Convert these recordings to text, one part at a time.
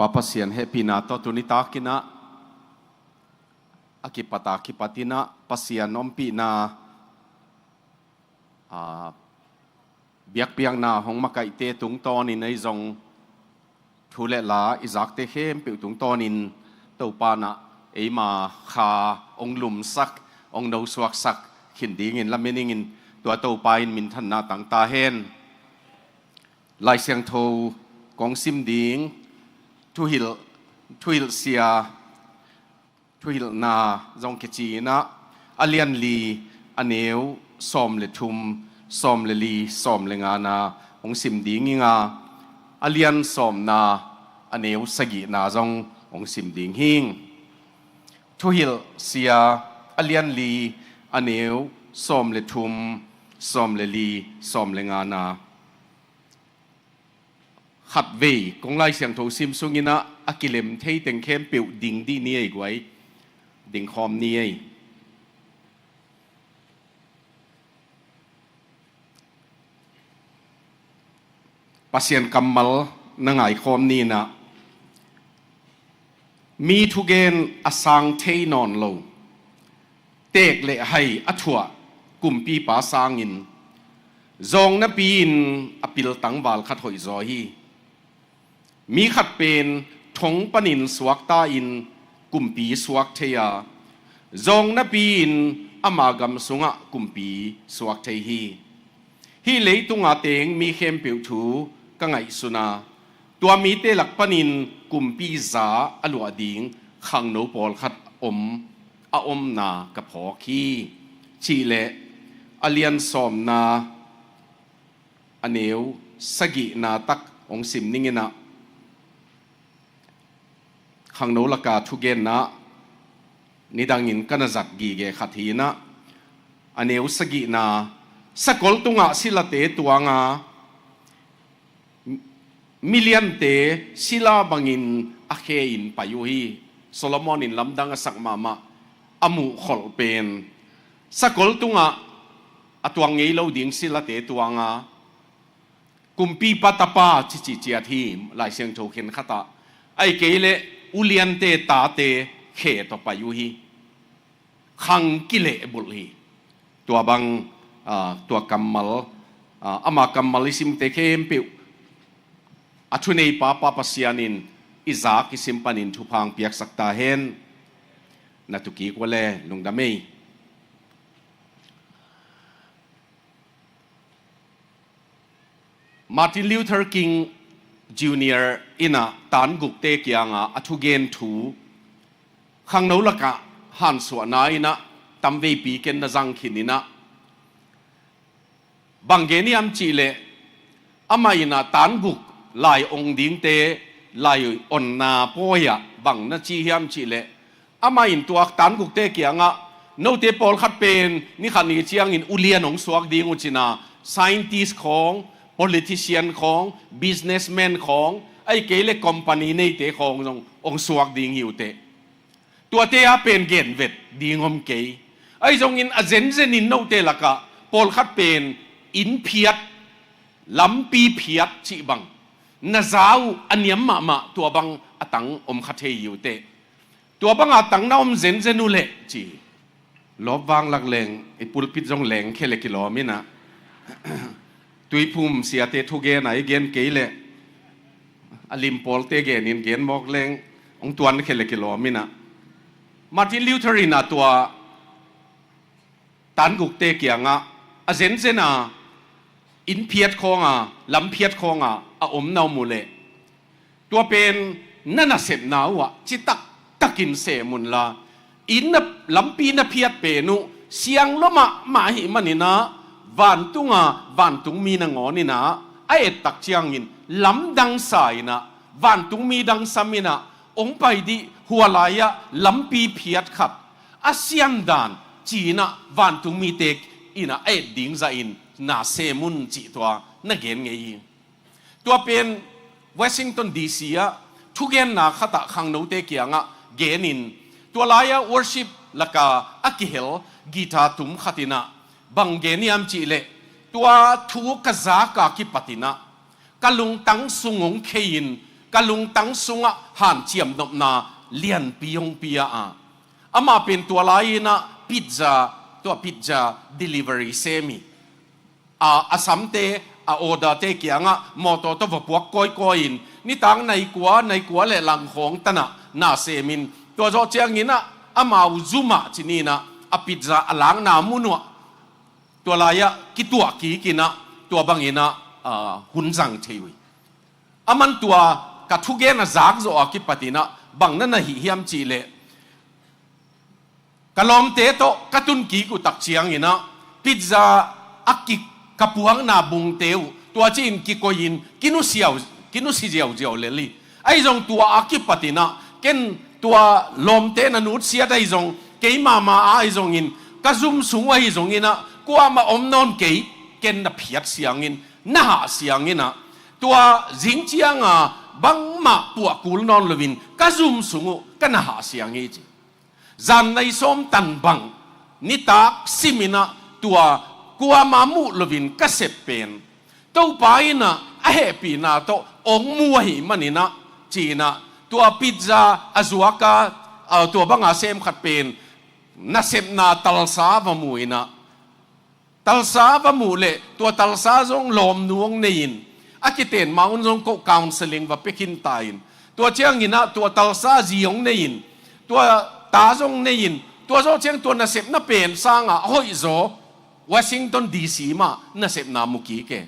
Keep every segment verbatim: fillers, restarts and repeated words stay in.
Pa Pasian hehpihna tawh tuni takinah a kipata kipatinah Pasian ompihna, aa, biakpiakna hong makaihte tungtawnin ei zong thu le la i zakte khempeuh tungtawnin Topa nah eima kha hong lumsak, hong nosuaksak khin dingin lamen ingin, tua Topa in minthanna tang ta hen. Lai Siangtho kong sim ding, thuhilh, thuhilhsia, thuhilhna zong kici inah, a lian li, a neu sawm le thum, sawm le li, sawm le ngana hong sim ding inga, a lian sawmna, a neu sagihna zong hong sim ding hing. Thuhilhsia, a lian li, a neu sawm le thum, sawm le li, sawm le ngana. Khatvei kong Lai Siangtho sim sunginah a kilem thei teng khempeuh ding dih ni ei guai, dingkhawm ni ei. Pasian kammal na ngaikhawm ninah, mi thugen a sang thei nawn lo, teek le hai a thuah kumpipa sangin zawng napi-in a pil tangval khat hoihzaw hi. Mi khat pen thong panin suakta-in kumpi suak thei a, zawng napi-in ama gam sungah kumpi suak thei hi. Hih leitunga teng mi khempeuh thu ka ngaihsun a, tua mite lak panin kumpi za a luah ding khangno pawlkhat om, a omna ka phawk hi. Cihleh a lian sawmna, a neu sagihna tak hong sim ninginah, khangno laka thugenna nidangin ka na zat gige khat hinah, a neu sagihna, sakol tungah silate tuanga, miliante sila bangin a khe-in pai uh hi. Solomon in lamdang a sak mahmah, a muhkholh pen sakol tungah a tuang ngei lo ding silate tuanga, kumpipa tapa cici ciat hi. Lai Siangtho khen khatah, ahih kei leh uliante tate khe tawh pai uh hi. Khang kilehbulh hi. Tua bang, aa, tua kammal, aa, ama kammal i simte khempeuh a thuneipa Pa Pasian in i zak i sim panin thupha hong piaksak ta hen. Na tukik uh le lungdam ei. Martin Luther King Junior innah taangukte kiangah a thugen thu khangno lakah hansuahna innah tamveipi ken na zang khin innah, bang gen hiam cihleh, amah innah taanguk lai ong dingte lai onna pawi-ah bang na ci hiam cihleh, amah in tua taangukte kiangah, note pawlkhat pen ni khat ni ciangin ulian hong suak ding uh cina, scientist khawng, politician khawng, businessman khawng, ahih kei leh company neite khawng zong hong suak ding hi uh teh. Tuate a pen genvet ding om kei. Ahi zongin a zenzenin note lakah pawlkhat pen inn phiat, lampi phiat cih bang na za uh a niam mahmah, tua bang a tang om kha thei hi uh teh. Tua banga tang na om zenzen uh leh ci. Lawp vanglak leng i pulpit zong leng khe le kilawm innah, Tuiphum siate thugen a i gen kei leh a limpawlte genin gen mawk leng hong tuan khe le kilawm innah, Martin Luther innah tua taangukte kiangah a zenzen a inn phiat khawnga, lam phiat khawnga a om na om uh leh, tua pen na nasepna uhah citak takin sem unla, inn na, lampi na phiat pen uh siang lua mahmah ahih maninah, vantunga vantungmi nangawn innah a ettak ciangin lamdangsa innah, vantungmi dangsam innah hong pai dih, hua lai-ah lampi phiat khat a siamdan ci-inah vantungmite innah a et ding zahin na sem un cih tua na gen ngei hi. Tua pen Washington D C ah thugenna khatah khangnote kiangah genin, tua lai-ah worship lakah a kihel guitar tum khat innah bang gen hiam cihleh, tua thu ka zaka kipat innah ka lungtang sung hong khei-in ka lungtang sungah hanciam nopna lianpi hong pia a, amah pen tua lai-in ah pizza, tua pizza delivery sem hi. A, a samte, a orderte kiangah mawtaw tawh va puak kawikawi-in nitak nai kua, nai kua le lang khawng tanah na semin, tua zawh ciangin ah amau zumah ci ni-in ah a pizza a lakna mun uah tua lai-ah kituah kik in ah tua bangin ah, a, hun zang thei uh hi. Aman tua ka thugen a zak zawh a kipat in ah bang na na hih hiam cih leh, ka lawmte tawh ka tun kik uh tak ciangin ah pizza a ki, ka puakna bungte uh tua ci-in kikoihin kinusia uh, kinusia ziauziau lel hi. Ahi zong tua a kipat in ah ken tua lawmte na nutsiat ahi zong, keima ma ahi zongin, ka zum sung uh ahi zongin ah kuamah om nawn kei, ken na phiat siangin, na hah siangin ah, tua zing cianga bangmah puah kul nawn loin ka zum sung uh ka na hah siang hi ci. Zan nai sawm tan bang nitak simin ah tua kuamah muh loin ka sep pen Topa in ah a hehpihna tawh hong mu ahih manin ah ci-in ah, tua pizza a zuak a, a, tua banga sem khat pen nasepna Tulsa va mu in ah, Tulsa va muh leh tua Tulsa zong lawmnu hong nei-in, a kiten ma un zong ko counseling va pia khin ta in, tua ciangin ah tua Tulsa zi hong nei-in, tua ta zong nei-in, tua zawh ciang tua nasepna pen sangah a hoihzaw Washington D C mah nasepna mu kik e.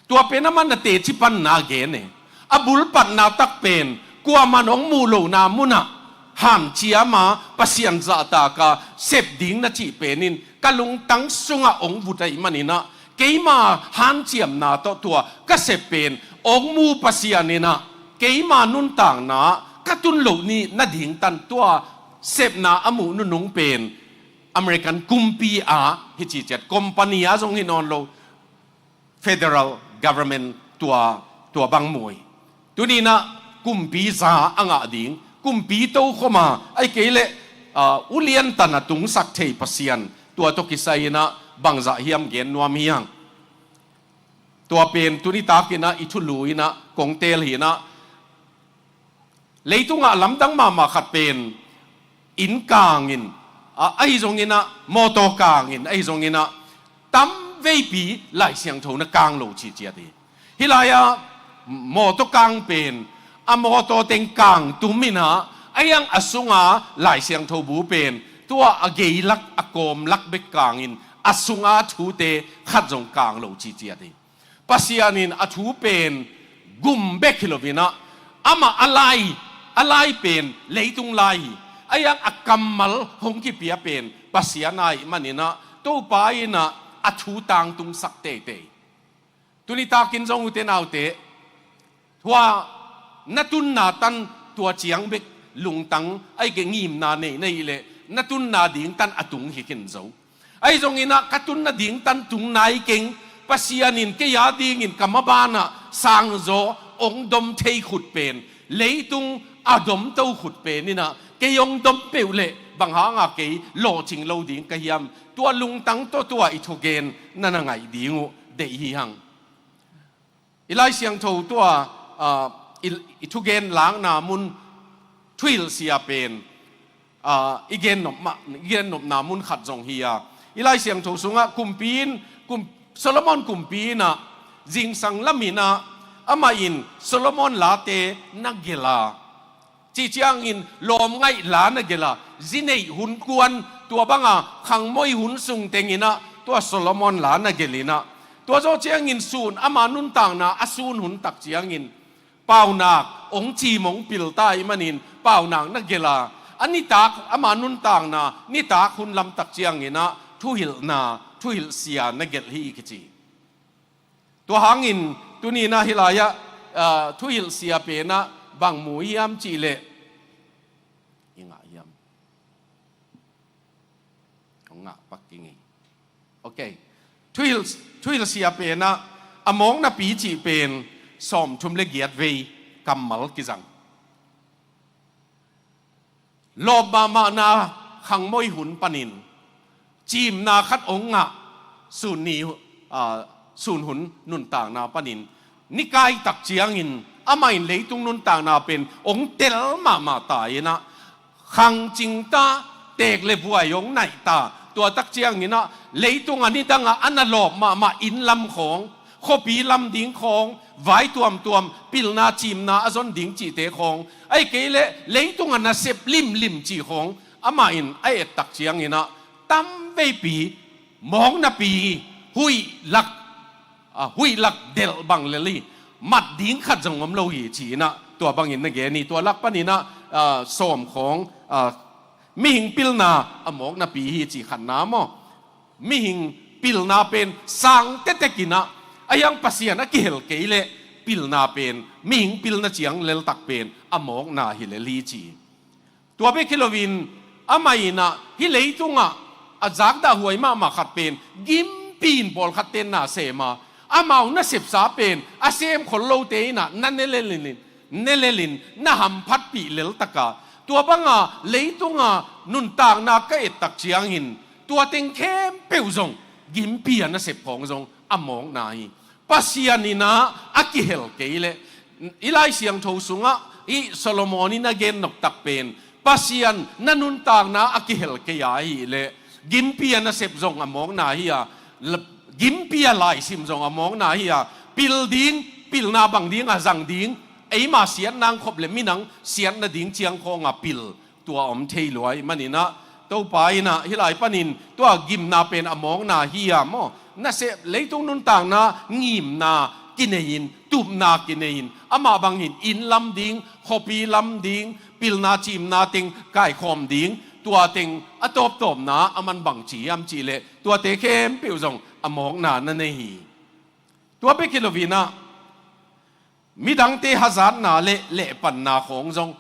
Tua pen amah na teci panna gen e. A bulpatna tak pen kuamah hong muh lohna munah hanciam a Pasian zahtak a sep ding na cih pen in ka lungtang sungah hong vut ahih manin ah, keima hanciamna tawh tua ka sep pen hong mu Pasian in ah keima nuntakna ah ka tun loh ni nading tan tua sepna a muh nunung pen American kumpi a hi ci ciat, company a zong hi nawn lo, federal government tua, tua bang mu hi. Tuni-in ah kumpi za a ngah ding, kumpi tokhom a, ahih kei leh, a, ulian tan a tungsak thei Pasian, tua tawh kisai-in ah bangzah hiam gen nuam hi hang. Tua pen tuni takin ah i thulu in ah kong teel hi in ah, leitungah lamdang mahmah khat pen inn kangin, a, ahi zongin ah mawtaw kangin, ahi zongin ah tam veipi Lai Siangtho na kang lo ci ciat hi. Hih lai-ah mawtaw kang pen a mawtaw teng kang tum in ah, a hiang a sunga Lai Siangtho bu pen tua a gei lak, a kawm lak bek kangin a sunga thute khat zong kang lo ci ciat hi. Pasian in a thu pen gum bek hi loin ah, amah a lai, a lai pen leitung lai hi. A hiang a kammal hong kipia pen Pasian ahih manin ah, Topa in ah a thu tangtungsak teitei. Tuni takin zong ute naute, tua na tunna tan tua ciang bek lungtang, ahih kei leh ngimna nei na hih leh na tunna ding tan a tung hi khin zo. Ahi zongin ah ka tun nading tan tung nai keng, Pasian in kei a dingin ka mabanah sangzaw hong dom thei khut pen, leitung a domto khut pen in ah kei hong dom peuh leh bang hanga kei lawhcing lo ding ka hiam? Tua lungtang tawh tua i thugen na na ngaih ding uh deih hi hang. I Lai Siangtho tua, a, i, i thugen lakna mun thuhilhsia pen, a, i gennop mah, i gennopna mun khat zong hi a. I Lai Siangtho sungah kumpi in, kum, Solomon kumpi in ah zingsang lamin ah amah in Solomon late na gelh a, cih ciangin lawmngaih la na gelh a, zi neih hun kuan, tua banga khangmoi hun sung teng in ah tua Solomon la na gelh in ah, tua zawh ciangin sun ama nuntakna a sun hun tak ciangin paunak hong cim hong pil ta ahih manin paunak na gelh a, a nitak ama nuntakna nitak hun lam tak ciangin ah thuhilhna, thuhilhsia na gelh hi kici. Tua hangin tuni-in ah hih lai-ah, ah, thuhilhsia pen ah bang mu hiam cih leh, i ngah hiam? Hong ngah pak kingei. Ok. Thuhilh, thuhilhsia pen ah a mawknapi cih pen sawmthum le giat vei kammal kizang. Lawp mahmahna khangmoi hun panin cimna khat hong ngah, sun ni, aa, sun hun nuntakna panin ni kai tak ciangin Amah in leitung nuntakna pen hong tel mahmah ta in ah, khangcing ta, teek le vuai hong naih ta. Tua tak ciangin ah leitung a nidang ah a na lawp mahmah inn lam khawng, khuapi lam ding khawng, vai tuamtuam, pilna cimna a zon ding cihte khawng, ahih kei leh leitung a nasep limlim cih khawng amah in a et tak ciangin ah, tamveipi mawknapi, huih lak, a, huih lak delh bang lel hi. Mat ding khat zong om lo hi ci-in ah tua bangin na gen hi. Tua lak panin ah, a, sawm khawng, a, mihing pilna a mawknapi hi ci khatna maw? Mihing pilna pen sang tektek in ah, a hiang Pasian a kihel kei leh pilna pen, mihing pilna ciang leltak pen a mawkna hi lel hi ci. Tua bek hi loin, amah in ah hih leitungah a zakdah huai mahmah khat pen gimpi in pawlkhatte na sem a, amau nasepsa pen a sem khol lote in ah na ne lel in, ne lel in, na hamphatpih leltak a, tua banga leitunga nuntakna ka et tak ciangin tua teng khempeuh zong gimpi a nasep khawng zong a mawkna hi. Pasian in ah a kihel kei leh, i Lai Siangtho sungah i Solomon in a gen noptak pen, Pasian na nuntakna a kihel kei a hih leh, gimpi a nasep zong a mawkna hi a, l-, gimpi a laisim zong a mawkna hi a, pil ding, pilna bang ding a zang ding, eima siatna hong khop leh minang siatna ding ciang khawng a pil, tua om thei lua ahih manin ah, Topa in ah hih lai panin tua gimna pen a mawkna hi a maw? Nasep, leitung nuntakna ngimna kinei in, tupna kinei in, amah bangin inn lam ding, khuapi lam ding, pilna cimna teng kaikhawm ding, tua teng a tawptawpna a man bang ci hiam cih leh, tuate khempeuh zong a mawkna na nei hi. Tua bek hi loin ah, midangte hazatna le lehpanna khawng zong,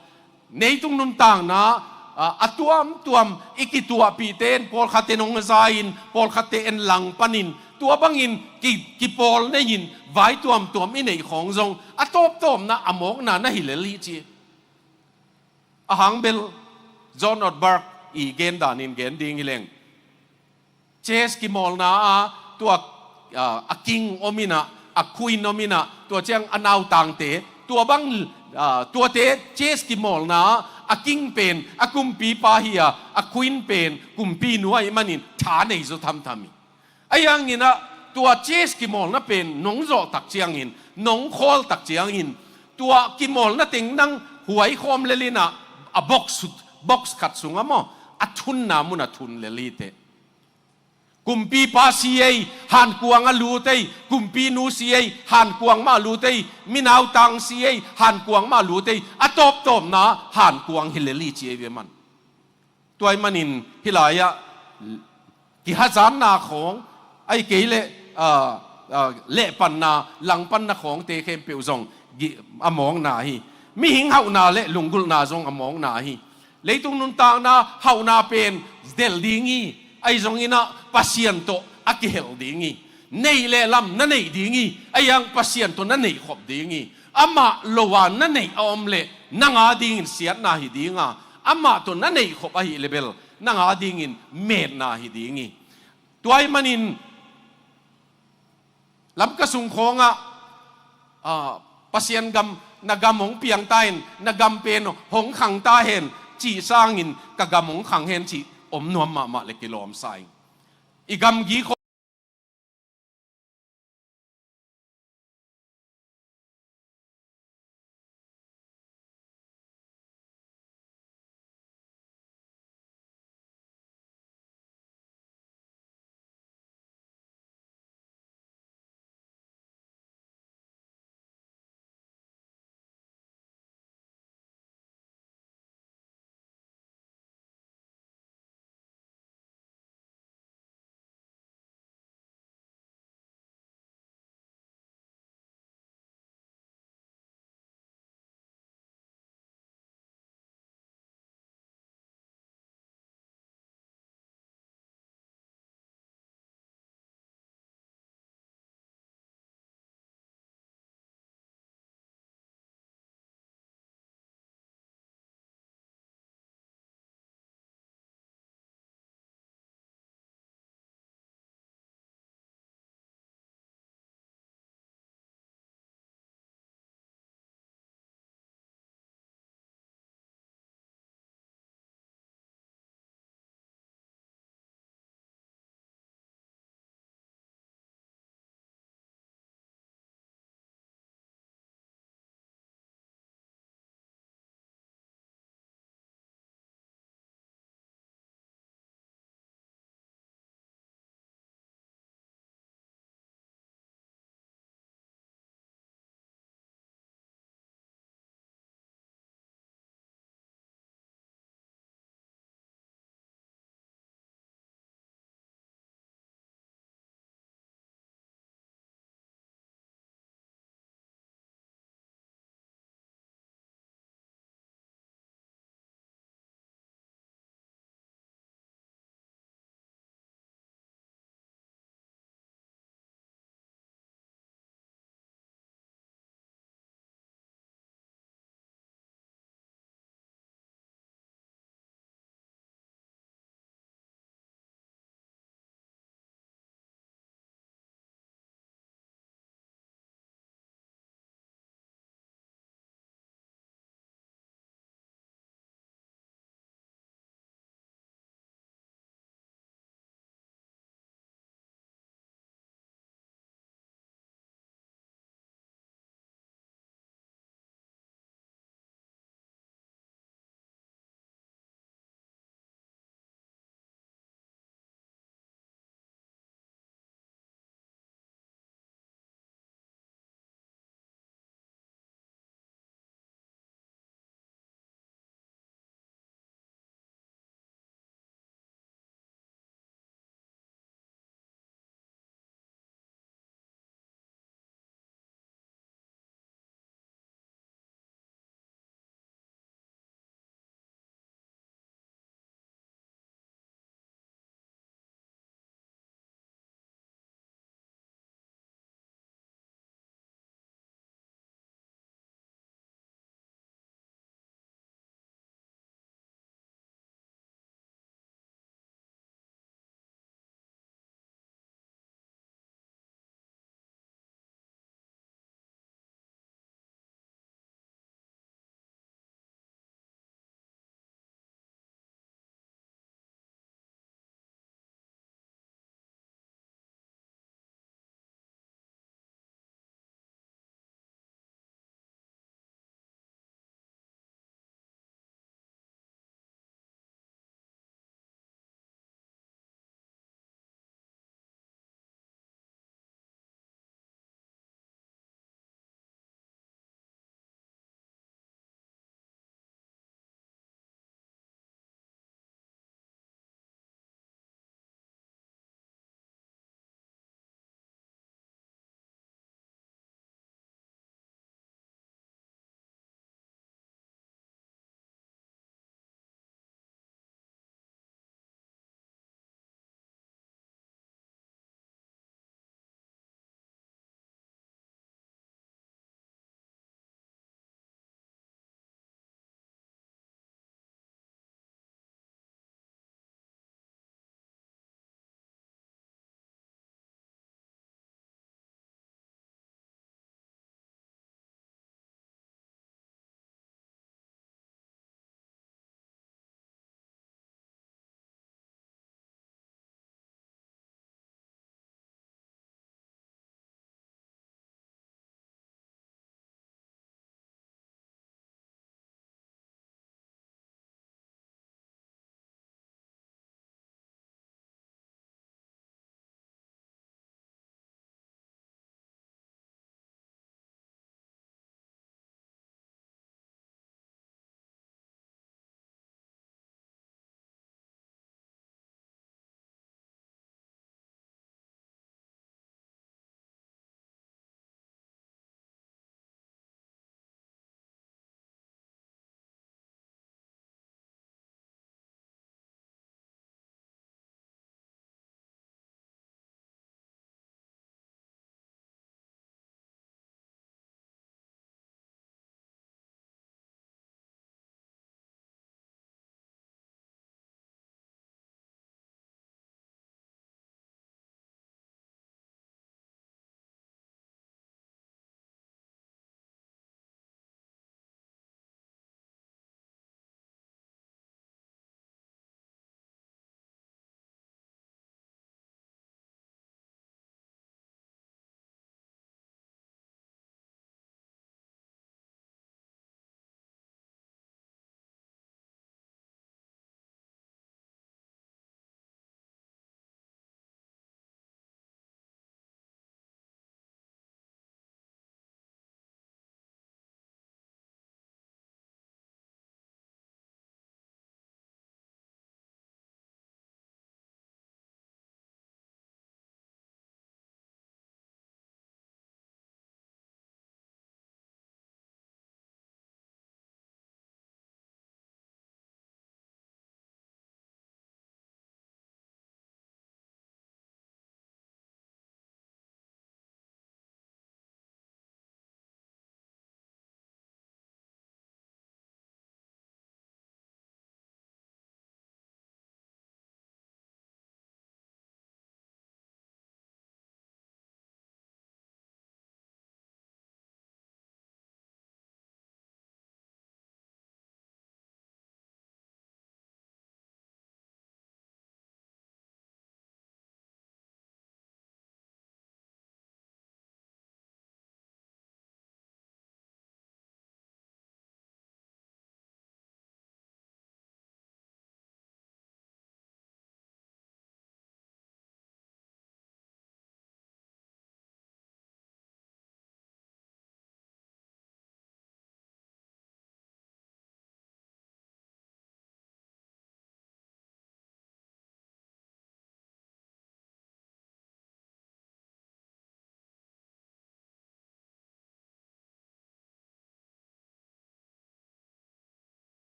leitung nuntakna, a, a tuamtuam i kituahpihte in, pawlkhatte nong za in, pawlkhatte en lang panin, tua bangin ki, kipawl nei in, vai tuamtuam i neih khawng zong, a tawptawpna a mawkna na hi lel hi ci. A hang bel John Ortberg i gen danin gen ding hi leng. Chess kimawlna a, tua, a, a king om in ah, a queen om in ah, tua ciang a nautangte, tua bang, a, tuate chess kimawlna a, a king pen a kumpipa hi a, a queen pen kumpinu ahih manin tha nei zaw thamtham hi. Ahi hangin ah, tua chess kimawlna pen nong zawh tak ciangin, nong khawl tak ciangin, tua kimawlna teng nang huai khawm lel in ah, a box, box khat sungah maw, a thunna mun a thun lel hi teh. Kumpipa si ei, hankuang a lut ei, kumpinu si ei, hankuang mah a lut ei, minautang si ei, hankuang mah a lut ei, a tawptawpna hankuang hi lel hi ci ei ve man. Tua ahih manin hih lai-ah kihazatna khawng, ahih kei leh, a, a, lehpanna, langpanna khawngte khempeuh zong gi-, a mawkna hi. Mihing hauhna le lunggulhna zong a mawkna hi. Leitung nuntakna hauhna pen delh ding hi. Ahi zongin ah Pasian tawh a kihelh ding hi. Neih le lam na neih ding hi. Ahi hang Pasian tawh na neihkhop ding hi. Amah lo-a na neih a om leh nang a dingin siatna hi ding a, amah tawh na neihkhop ahih leh bel nang a dingin metna hi ding hi. Tua ahih manin Lamka sung khawngah, a, Pasian gam, na gam hong piang ta hen, na gam pen hong khang ta hen cih sangin ka gam hong khang hen cih om nuam mahmah leh kilawm sa ing. I gamgi khawng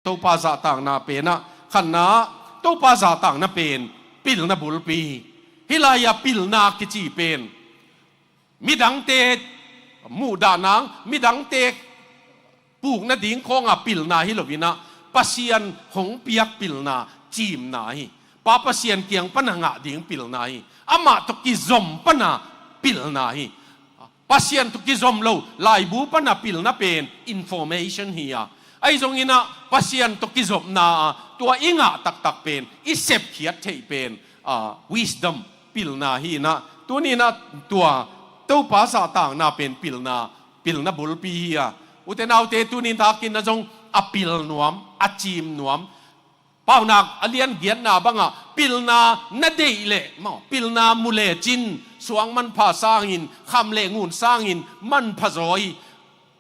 Topa zahtakna pen ah, khatna ah, Topa zahtakna pen pilna bulpi hi. Hih lai-ah pilna kici pen midangte muhdah nang, midangte puk nading khawngah pilna hi loin ah, Pasian hong piak pilna, cimna hi. Pa Pasian kiang pana ngah ding pilna hi. Amah tawh kizom pana pilna hi. Pasian tawh kizom lo laibu pana pilna pen information hi a, ahi zongin ah Pasian tawh kizopna ah tua i ngah taktak pen, i sepkhiat theih pen, ah, wisdom, pilna hi in ah, tuni in ah tua Topa zahtakna pen pilna, pilna bulpi hi a. Ute naute, tuni takin ah zong a pil nuam, a cim nuam, Paunak a lian giatna bangah pilna na deih leh maw, pilna mu lecin suang manpha sangin, kham le ngun sangin manpha zaw hi.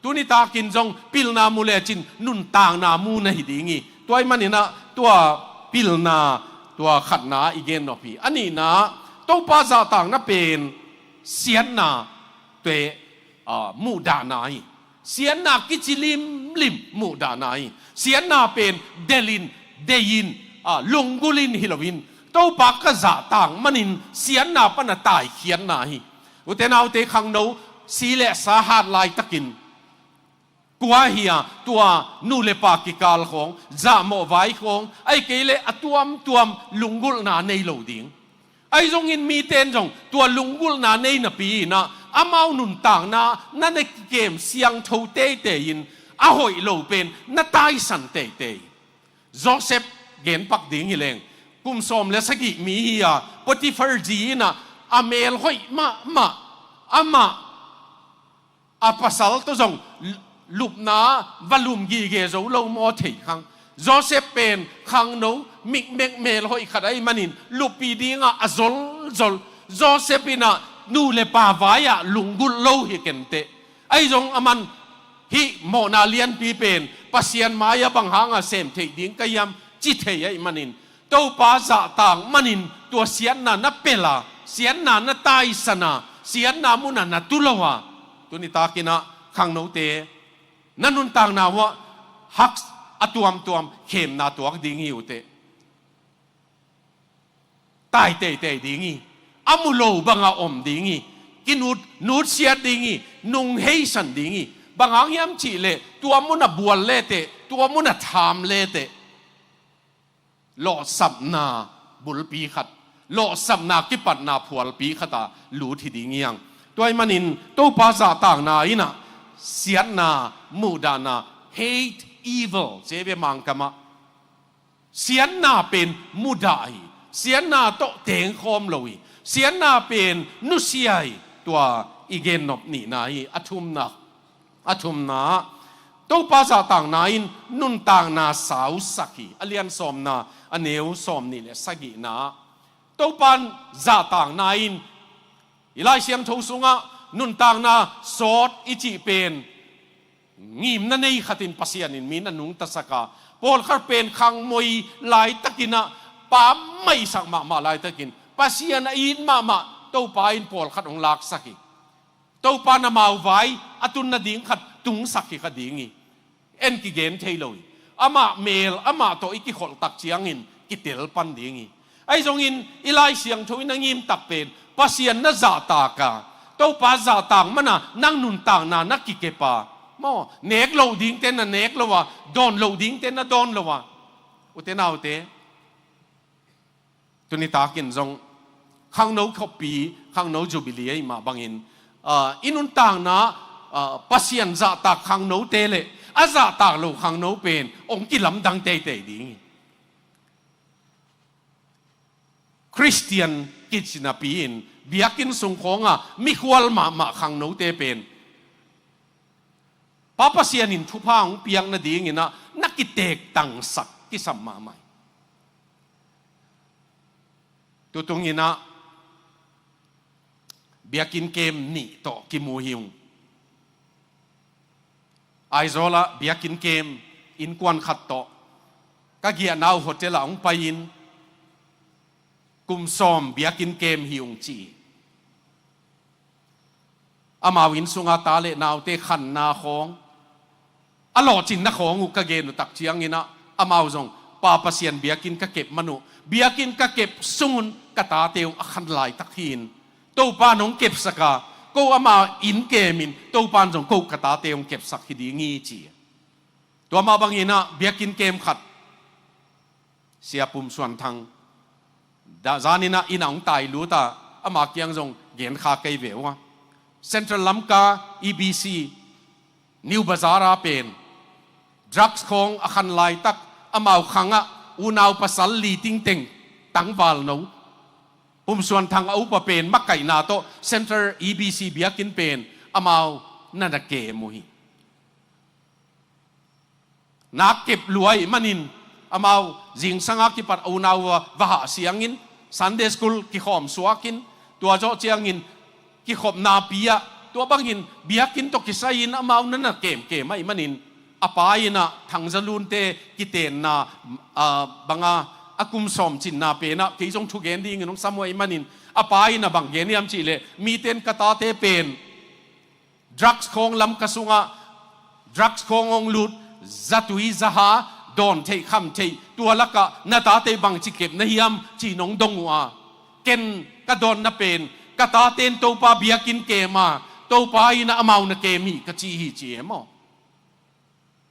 Tuni takin zong pilna mu lecin nuntakna mu na hi ding hi. Tua ahih manin ah tua pilna, tua khatna i gen nop hi. A nihna, Topa zahtakna pen siatna te, ah, muhdahna hi. Siatna kici limlim muhdahna hi. Siatna pen delhin, deihin, ah, lunggulhin hi loin, Topa ka zahtak manin siatna pana taikhiatna hi. Ute naute, khangno si le sa hat laitakin, kua hi a, tua nu le pa kikal khawng, zahmawh vai khawng, ahih kei leh a tuamtuam lunggulhna nei lo ding. Ahi zongin mite in zong tua lunggulhna nei napi in ah, amau nuntakna na na kikem siangtho teitei in, a hoih lo pen na taisan teitei. Joseph genpak ding hi leng, kum sawm le sagih mi hi a, Potiphar zi in ah a mel hoih mahmah, amah a pasal tawh zong lupna va lum gige zo lo maw thei khang. Joseph pen khangno mikmek mel hoih khat ahih manin luppi dingah a zolzol. Joseph in ah nu le pa vai-ah lunggulh lo hi kenteh. Ahi zong aman hih mawhna lianpi pen Pasian mai-ah bang hangah sem theih ding ka hiam ci thei ahih manin, Topa zahtak manin tua siatna na pelh a, siatna na taisan a, siatna munah na tu lo a, tuni takin ah khangnote, na nuntakna uah hak a tuamtuam khemna tuak ding hi ute. Tai teitei ding hi. A mu lo bangah om ding hi. Kinut, nutsiat ding hi. Nung heisan ding hi. Bang hang hiam cih leh tua munah bual leteh, tua munah tham leteh, lawhsapna bulpi khat, lawhsapna kipatna phualpi khatah lut hi ding hi hang. Tua ahih manin Topa zahtakna in ah siatna muhdahna, hate evil, ci ve Mangkam ah. Siatna pen mudah hi. Siatna tawh tengkhawm lo hi. Siatna pen nusia hi. Tua i gennop nihna hi. A thumna, a thumna, Topa zahtakna in nuntakna sausak hi. A lian sawmna, a neu sawmnih le sagihna, Topa zahtakna in, i Lai Siangtho sungah nuntakna sawt i cih pen ngimna nei khatin Pasian in mi na nungtasak a, pawlkhat pen khangmoi laitakin ah, pammaihsak mahmah laitakin, Pasian a it mahmah Topa in pawlkhat hong laksak hi. Topa in amau vai a tun nading khat tungsak hi kha ding hi. En kigen thei lo hi. Amah mel, amah tawh i kikholh tak ciangin kitel pan ding hi. Ahi zongin i Lai Siangtho in a ngim tak pen Pasian na zahtak a, Topa zahtak mana nang nuntakna na kikep a, maw, nek loh dingte na nek lo a, dawn loh dingte na dawn lo a. Ute naute, tuni takin zong khangno khoppi, khangno jubilee ahih mah bangin, ah, i nuntakna, ah, Pasian zahtak khangnote le a zahtak lo khangno pen hong kilamdang teitei ding hi. Khristian kici napi-in biakinn sung khawngah mikhual mahmah khangnote pen Pa Pasian in thupha hong piak nadingin ah na kitektangsak kisam mahmah hi. Tutungin ah biakinn kem nih tawh kimu hi ung. Aizawl ah biakinn kem innkuan khat tawh ka giahna uh hotel ah hong pai-in, kum sawm biakinn kem hi ung ci hi. Amau inn sunga ta le naute khanna khawng, a lawhcinna khawng uh ka gen uh tak ciangin ah, Amau zong, Pa Pasian biakinn ka kep man uh, biakinn ka kep sungun ka tate uh a khan laitak hi-in, Topa nong kepsak a, ko ama inn kemin Topa in zong ko ka tate hong kepsak hi ding hi ci. Tua mah bangin ah biakinn kem khat, Sia Pum Suan Thang, dah zanin ah inn ah hong tai lut a, ama kiang zong gen kha kei ve uh a. Central Lamka, E B C, New Bazar ah pen drugs khawng a khan laitak, amau khangah unau pasal li tingteng tangvalno, Pum Suan Thang a upa pen makaihna tawh Central E B C biakinn pen amau na na kem uh hi. Nak kep lua ahih manin, amau zingsang a kipat a unau va, va hah siangin, Sunday school kikhawm suakin, tua zawh ciangin kikhopna pi-ah, tua bangin biakinn tawh kisai-in amau na na kemkem ahih manin, a pa in ah Thang Za Lunte kitenna, ah, banga a kum sawm cinna pen ah kei zong thugen dingin hong sam uh ahih manin, a pa in ah bang gen hiam cih leh, mite in ka tate pen drugs khawng lam ka sungah, drugs khawng hong lut, zatui zaha dawn theih kham theih, tua lakah na tate bangci kep na hiam ci nong dong uh a, ken ka dawnna pen, ka tate in Topa biakinn kem a, Topa in ah amau na kem hi ka ci hi ci e maw.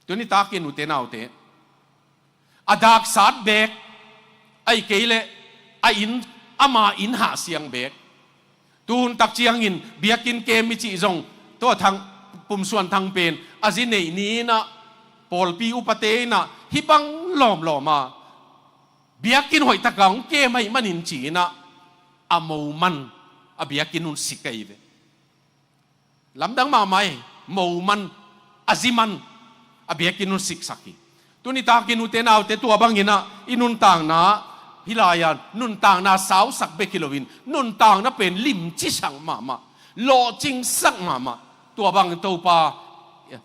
Tuni takin ute naute, a daksat beek, ahih kei leh a inn, ama inn hah siang beek. Tuhun tak ciangin biakinn kem i cih zong, tua Thang, Pum Suan Thang pen a zi neih ni-in ah, pawlpi upate in ah hih bang lawmlawm a, biakinn hoih taka hong kem ahih manin ci-in ah, a mo man a biakinn un sik ahi ve. Lamdang mahmah e, mo man, a zi man, a biakinn un siksak hi. Tuni takin ute naute, tua bangin ah i nuntakna, hih lai-a nuntakna sausak bek hi loin, nuntakna pen limcisak mahmah, lawhcingsak mahmah. Tua bang Topa,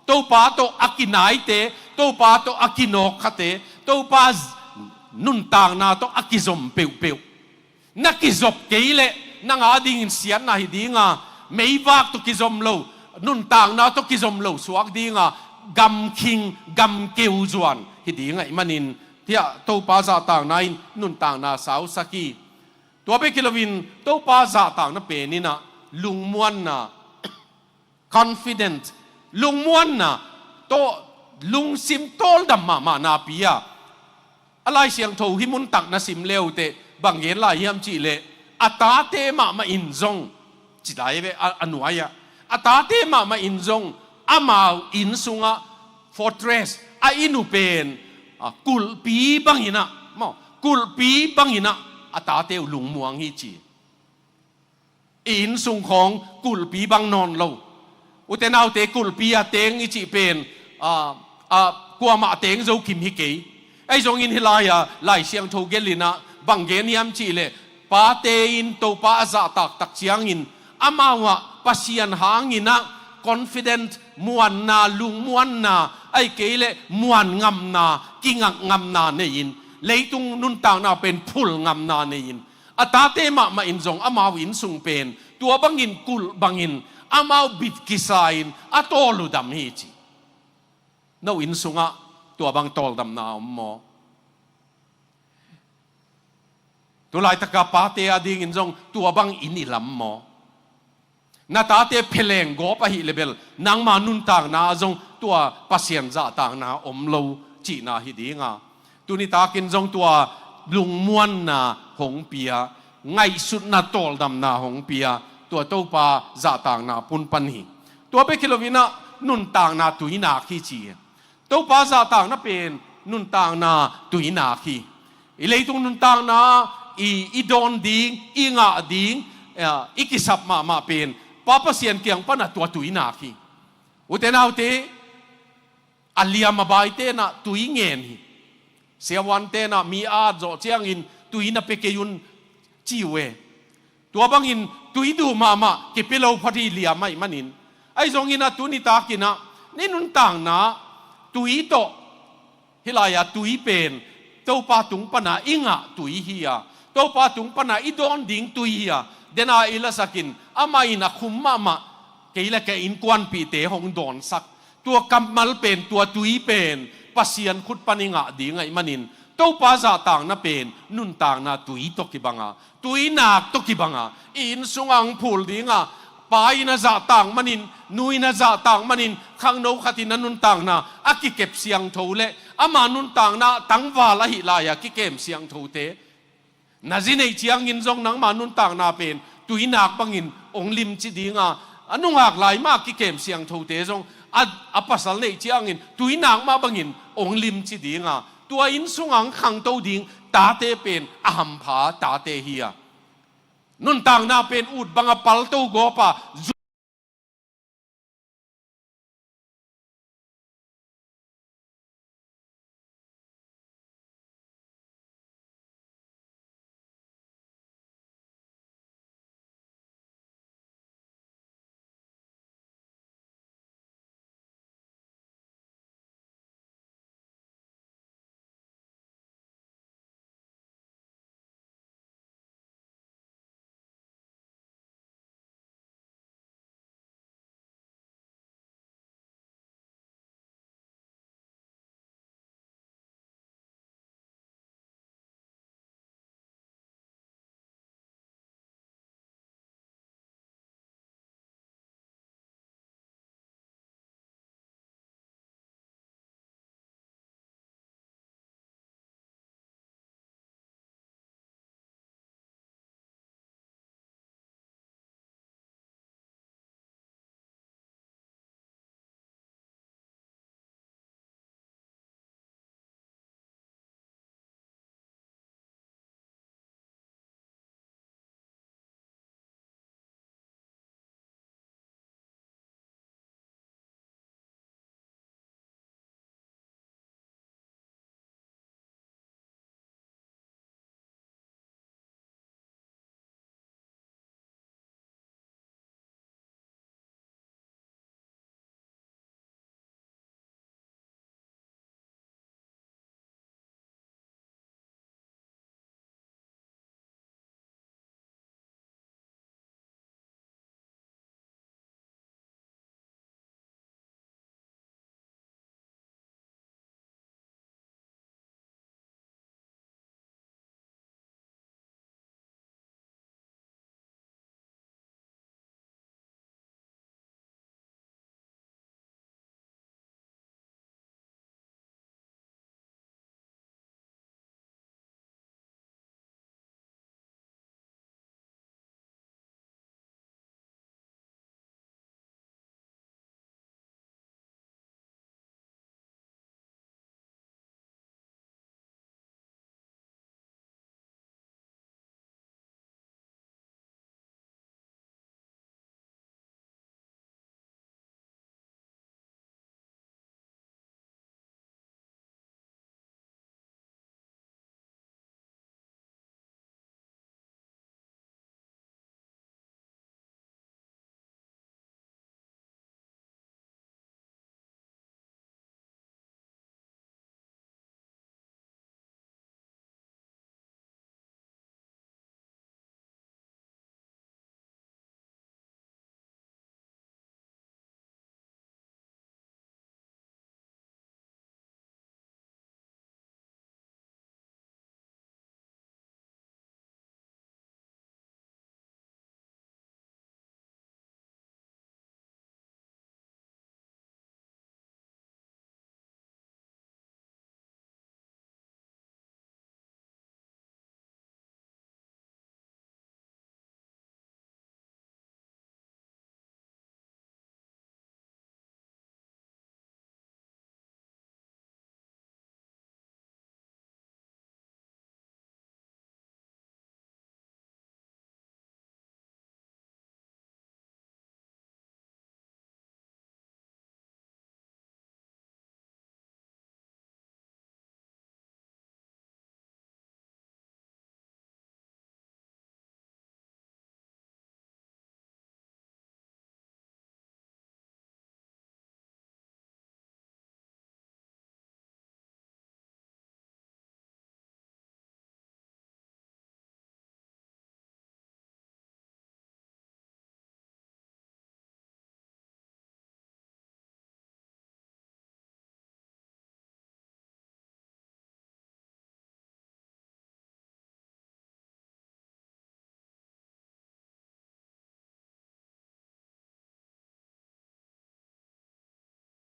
Topa tawh a kinaite, Topa tawh a kinawkkhate, Topa z-, nuntakna tawh a kizom peuhpeuh. Na kizop kei leh nang a dingin siatna hi ding a, meivak tawh kizom lo, nuntakna tawh kizom lo suak ding a, gamkhing, gamkeu zuan hi ding ahih manin, tua Topa zahtakna in nuntakna sausak hi. Tua bek hi loin Topa zahtakna pen in ah lungmuanna, confident, lungmuanna tawh lungsim tawldam mahmah napi-a, a Lai Siangtho hih mun tak na sim le uh teh bang gen lai hiam cih leh, a tate mahmah in zong, ci lai ve, a, a nuai-ah, a tate mahmah in zong amau inn sungah fortress, a inn uh pen, a, kulhpi bangin ah, maw, kulhpi bangin ah a tate uh lungmuang hi ci. I inn sung khawng kulhpi bang nawn lo. Ute naute, kulhpi a teng i cih pen, a, a, kuamah teng zo kim hi kei. Ahi zongin hih lai-a Lai Siangtho gelh in ah bang gen hiam cih leh, pate in Topa a zahtak tak ciangin amau ah Pasian hangin ah confident, muanna, lungmuanna, ahih kei leh muanngamna, kingakngamna nei-in, leitung nuntakna pen phulngamna nei-in, a tate mahmah in zong amau inn sung pen tua bangin kulh bangin amau bit kisa-in a tawldam hi ci. No inn sungah tua bang tawldamna om maw? Tulaitaka pate a dingin zong tua bang inn i lam maw? Na tate pheleng gawp ahih leh bel nangma nuntakna ah zong tua Pasian zahtakna om lo cihna hi ding a, tuni takin zong tua lungmuanna hong pia, ngaihsutna tawldamna hong pia, tua Topa zahtakna pun pan hi. Tua bek hi loin ah nuntakna tuinak hi ci hi. Topa zahtakna pen nuntakna tuinak hi. I leitung nuntakna, i, i dawn ding, i ngah ding, eh, i kisap mahmah pen Pa Pasian kiang pana tua tuinak hi. Ute naute, a liam a baite na tui ngen hi. Siavuante na mi at zawh ciangin tui na pia kei un ci uh e. Tua bangin tui duh mahmah kipia lo phot hi, liam ahih manin. Ahi zongin a tuni takin ah, ni nuntakna tui tawh, hih lai-a tui pen Topa tung pana i ngah tui hi a, Topa tung pana i dawn ding tui hi a, dena i lasakin amah in a khum mahmah kei le ka innkuanpihte hong dawnsak. Tua kammal pen, tua tui pen Pasian khut pan i ngah ding ahih manin, Topa zahtakna pen nuntakna tui tawh kibang a, tuinak tawh kibang a, i inn sungah hong phul ding a, pa in a zahtak manin, nu in a zahtak manin, khangno khat in a nuntakna a kikep siangtho le ama nuntakna tangval ahih lai-a kikem siangthote, na zi neih ciangin zong nangma nuntakna pen tuinak bangin hong limci ding a, a nungak lai mah kikem siangthote zong a, a pasal neih ciangin tuinak mah bangin hong limci ding a, tua inn sungah hong khangto ding tate pen a hampha tate hi a, nuntakna pen ut bang a palto gawp a,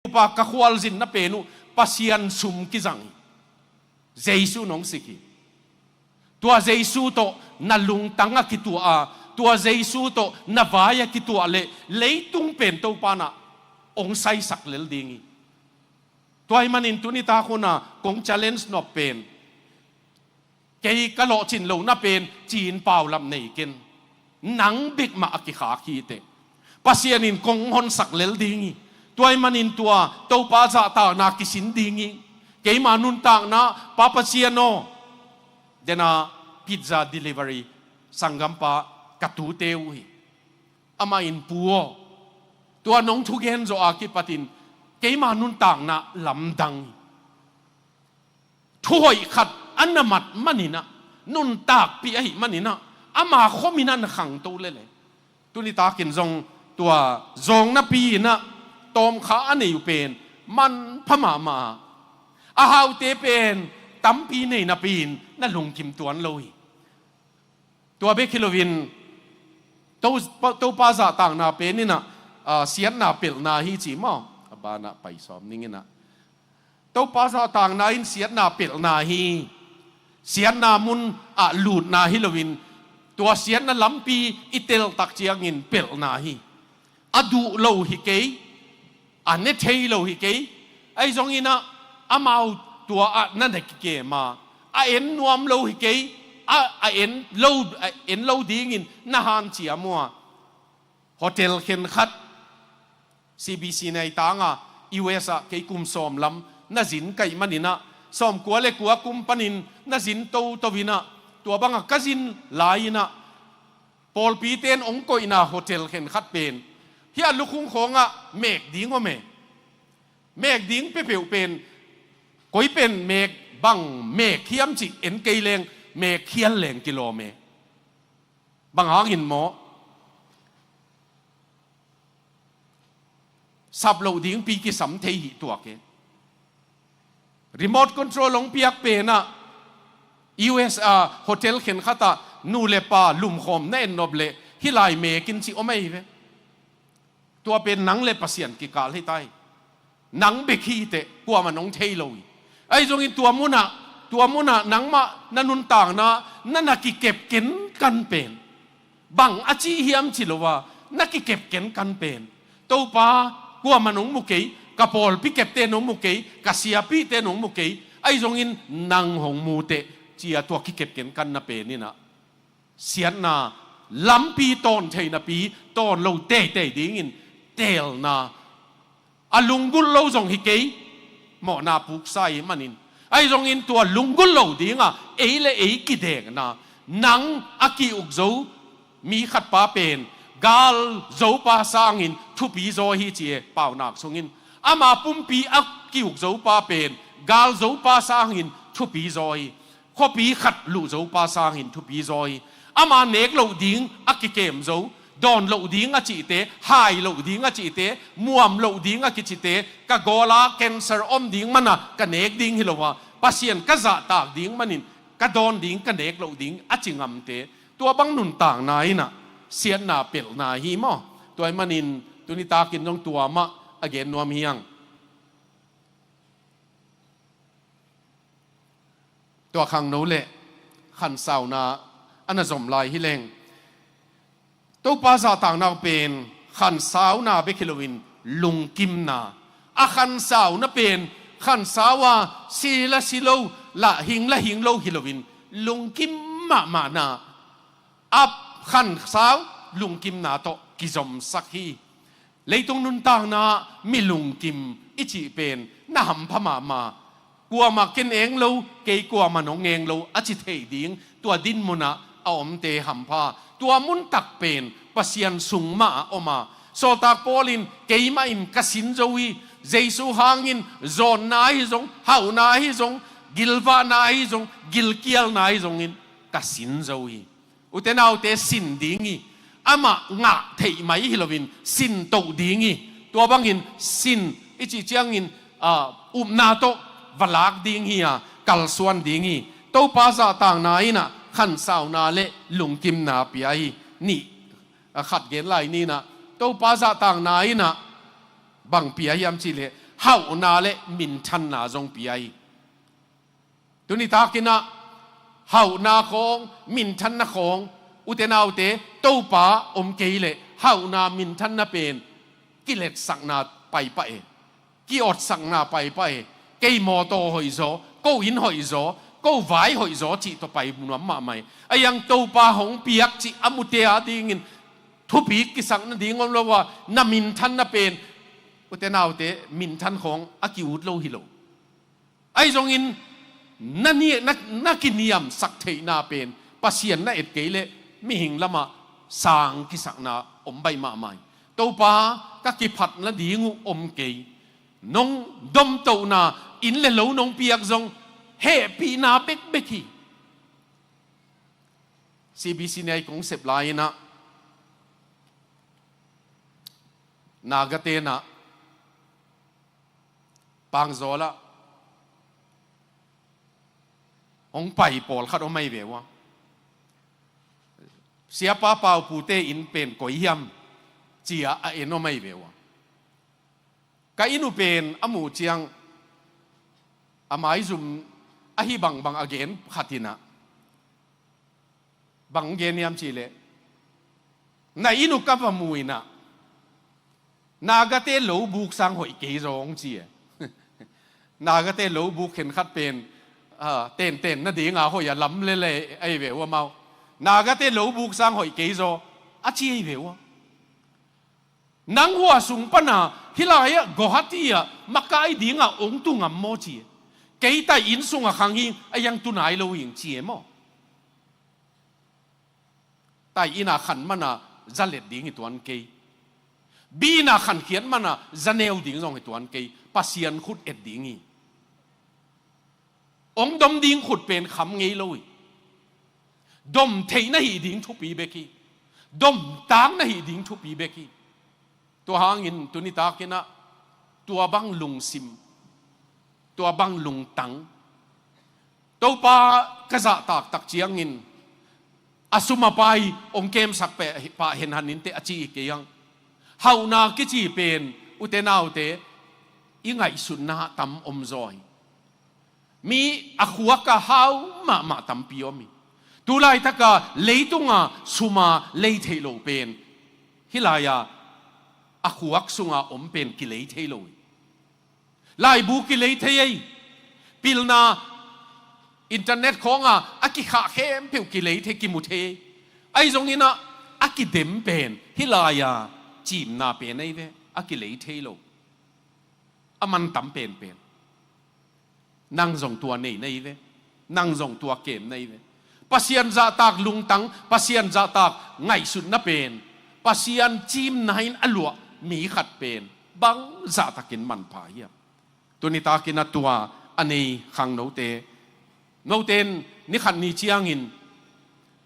Topa ka khualzinna pen uh Pasian sum kizang hi. Jesu nong sik hi. Tua Jesu tawh na lungtang a kituah a, tua Jesu tawh na vai a kituah leh leitung pen Topa nah hong saisak lel ding hi. Tua ahih manin tuni tak hun a kong challenge nop pen, kei ka lawhcin lohna pen ci-in paulap nei ken. Nang bek mah a kikhak hi teh. Pasian in kong honsak lel ding hi. Tua ahih manin tua Topa zahtakna kisin ding hi. Keima nuntakna, Pa Pasian aw, dena pizza delivery sanggampa ka tute uh hi. Amah in, Pu aw, tua nong thugen zawh a kipatin keima nuntakna lamdang hi. Thu hoih khat a na mat manin ah, nuntakpih ahih manin ah, ama khomin ah na khangto lel e. Tuni takin zong tua zawng napi in ah tawmkha a nei uh pen manpha mahmah a, a haute pen tampi nei napi-in na lungkim tuan lo hi. Tua bek hi loin To-, Topa zahtakna pen in ah, ah, siatna pelhna hi ci maw? A banah pai sawm ning in ah. Topa zahtakna in siatna pelhna hi. Siatna mun ah lutna hi loin, tua siatna lampi i tel tak ciangin pelhna hi. A duh lo hi kei, a ne thei lo hi kei. Ahi zongin ah amau tua ah na na kikem a, a en nuam lo hi kei, a, a en lo, a en lo dingin na hanciam uh a. Hotel khenkhat, C B C Neitaung ah, U S ah kei kum sawm lam na zin ka hih manin ah, sawmkua le kua kum panin na zin toto in ah, tua bangah ka zin lai-in ah, pawlpite in hong koihna hotel khenkhat pen, hih a lukhung khawngah mek ding om e. Mek ding peuhpeuh pen, koi pen mek, bang mek hiam cih en kei leng, mek khial leng kilawm e. Bang hangin maw? Sap loh dingpi kisam thei hi tuak e. Remote control hong piak pen ah, U S a hotel khenkhat ah nu le pa lumkhawm na en nop leh, hih lai mek in ci om ahi ve. Tua pen nang le Pasian kikal hi ta hi. Nang bek hi teh, kuamah nong thei lo hi. Ahi zongin tua munah, tua munah nangmah na nuntakna na na kikep kenkan pen, bang a cih hiam ci lo a, na kikep kenkan pen, Topa, kuamah nong mu kei, ka pawlpi kepte nong mu kei, ka siapite nong mu kei. Ahi zongin nang hong mu teh, ci-a tua kikep kenkanna pen in ah, siatna lampi tawn thei napi, tawn lo teitei dingin teelna, a lunggulh lo zong hi kei, mawhna puksa ahih manin. Ahi zongin tua lunggulh lo dingah ei le ei kidekna, nang a ki-uk zo mi khatpa pen galzopa sangin thupi zaw hi ci e, Paunak sungin. Ama pumpi a ki-uk zopa pen galzopa sangin thupi zaw hi. Khuapi khat luh zopa sangin thupi zaw hi. Ama nek loh ding a kikem zo, dawn loh ding a cihte, hai loh ding a cihte, muam loh ding a kicite, ka gawla cancer om ding mana ka nek ding hi lo a, Pasian ka zahtak ding manin ka dawn ding, ka nek loh ding a ci ngamte, tua bang nuntakna in ah siatna pelhna hi maw? Tua ahih manin tuni takin zong tua mah a gen nuam hi hang. Tua khangno le khansauna a na zom lai hi leng, Topa zahtakna pen khansauna bek hi loin lungkimna, a khansauna pen khansau a si la si lo, lah hing la hing lo hi loin lungkim mahmahna, a khansau lungkimna tawh kizomsak hi. Leitung nuntakna ah mi lungkim i cih pen na hampha mahmah. Kuamah ken eng lo, kei kuamah nong eng lo a ci thei ding tua dinmun ah a omte hampha. Tua muntak pen Pasian sung mah ah om a, sawltak Paul in, keimah in ka sin zo hi. Jesu hangin zawnna ahi zong, hauhna ahi zong, gilvahna ahi zong, gilkialna ahi zongin ka sin zo hi. Ute naute, sin ding hi. Amah ngah theih mai hi loin sin toh ding hi. Tua bangin sin i cih ciangin, ah, upna tawh va lak ding hi a, kalsuan ding hi. Topa zahtakna in ah khansauna le lungkimna pia hi. Nih, a khat gen lai ni in ah, Topa zahtakna in ah bang pia hiam cih leh, hauhna le minthanna zong pia hi. Tuni takinah hauhna khawng, minthanna khawng, ute naute, Topa om kei leh hauhna minthanna pen kiletsakna paipah e, kiotsakna paipah e. Kei mawtaw hoihzaw, ko inn hoihzaw, ko vai hoihzaw cih tawh pai nuam mahmah e. A iang Topa hong piak cih a mute a dingin thupi kisak nading om lo a, na minthanna pen, ute naute, minthan khawng a ki-ut lo hi lo. Ahi zongin na ni-, na, na kiniamsak theihna pen Pasian na et kei leh mihing lamah sang kisakna om baih mahmah hi. Topa, ka kiphat nading uh om kei. Nong domtohna inn le lo nong piak zong hehpihna bekbek hi. C B C nei kong sep lai-inah Naga tenah Pangzawl ah hong pai pawlkhat om ahi ve ua. Siapa Pau Pu te inn pen koi hiam ci-a a en om ahi ve ua. Ka inn uh pen a muh ciang a maizum ahi bangbang a gen khat inah, bang gen hiam cih leh, na inn uh ka va mu inah, Nagate lo buk sang hoih kei zaw, hong ci e. Nagate lo buk khenkhat pen, ah, tenten nadinga hoih a lam lele ahi ve ua mau. Nagate lo buk sang hoih kei zaw, a ci ahi ve ua. Nang hua sung pana hih lai-ah Guwahati ah makai dinga hong tu ngam maw ci e. Kei tai inn sungah khang hing, a iang tu nai lo hing ci e maw. Tai inn a khan mana za let ding hi tuan kei. Bi inn a khankhiat mana za neu ding zong hi tuan kei. Pasian khut et ding hi. Hong dom ding khut pen kham ngei lo hi. Dom theih na hih ding thupi bek hi. Dom tak na hih ding thupi bek hi. Tua hangin tuni takinah tua bang lungsim, tua bang lungtang, Topa ka zahtak tak ciangin a sum a pai hong kemsak pah henhan inteh a ci hi kei ang. Hauhna kici pen, ute naute, i ngaihsutna tam om zaw hi. Mi a khuak a hau mahmah tampi om hi. Tulaitaka leitunga suma lei theih loh pen, hih lai-a a khuak sunga om pen kilei thei lo hi. Laibu kilei thei ei. Pilna internet khawnga a kikhah khempeuh kilei thei, kimu thei ei. Ahi zonginah a kidem pen hih lai-a cimna pen ei ve, a kilei thei lo. A mantam penpen. Nang zong tua nei na hi ve. Nang zong tua kem na hi ve. Pasian zahtak lungtang, Pasian zahtak ngaihsutna pen, Pasian cimna in a luah mi khat pen bang zahtakin manpha hiam? Tuni takin a tua a nei khangnote, note in ni khat ni ciangin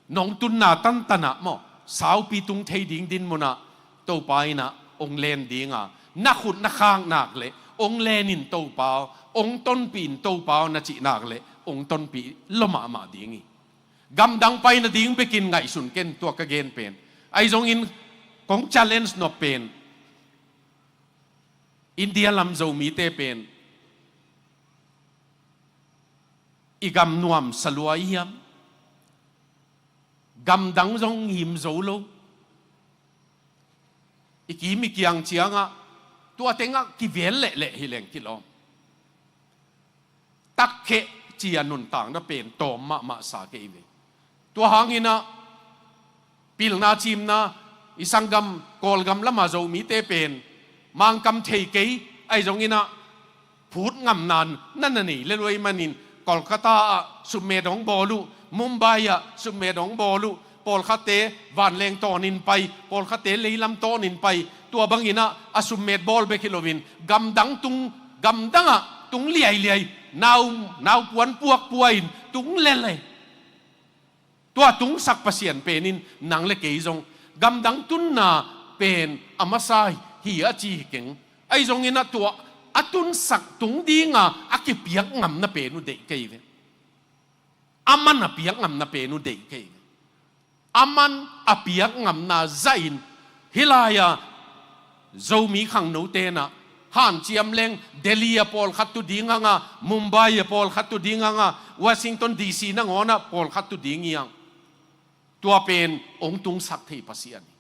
nong tunna tantanah maw, saupi tung thei ding dinmunah Topa innah hong len dinga, na khut na khak nak leh hong len in Topa aw, hong tonpih in Topa aw na cih nak leh hong tonpih lua mahmah ding hi. Gamdang pai nading bekin ngaihsun ken tua ka gen pen. Ahi zongin kong challenge nop pen, India lam Zomite pen i gam nuamsa lua i hiam? Gamdang zong ngim zo lo. I kim i kiang ciangah tua tengah kivel lehleh hileng kilawm. Takkheh ci-a nuntakna pen tawm mahmah sa kei ve. Tua hanginah pilna cimna, i sanggam Kawlgam lama Zomite pen Mangkam thei kei, ahi zonginah phut ngamna na na nei lel uh ahih manin Kolkata ah summet hong bawl uh, Mumbai ah summet hong bawl uh, pawlkhatte vanleng tawnin pai, pawlkhatte leilam tawnin pai. Tua banginah a summet bawl bek hi loin gamdang tung, gamdangah tung liailiai, nau, naupuan puakpua in tung lel e. Tua tungsak Pasian pen in nang le kei zong gamdang tunna pen a masa hi a ci hi keng. Ahi zonginah tua a tunsak tung dinga a kipiak ngamna pen uh deih kei ve. Aman a piak ngamna pen uh deih kei ve. Aman a piak ngamna zahin hih lai-a Zomi khangno tenah Hanciam leng Delhi ah pawlkhat tu ding hang a, Mumbai ah pawlkhat tu ding hang a, Washington D C nangawn ah pawlkhat tu ding hi hang. Tua pen hong tungsak thei Pasian hi.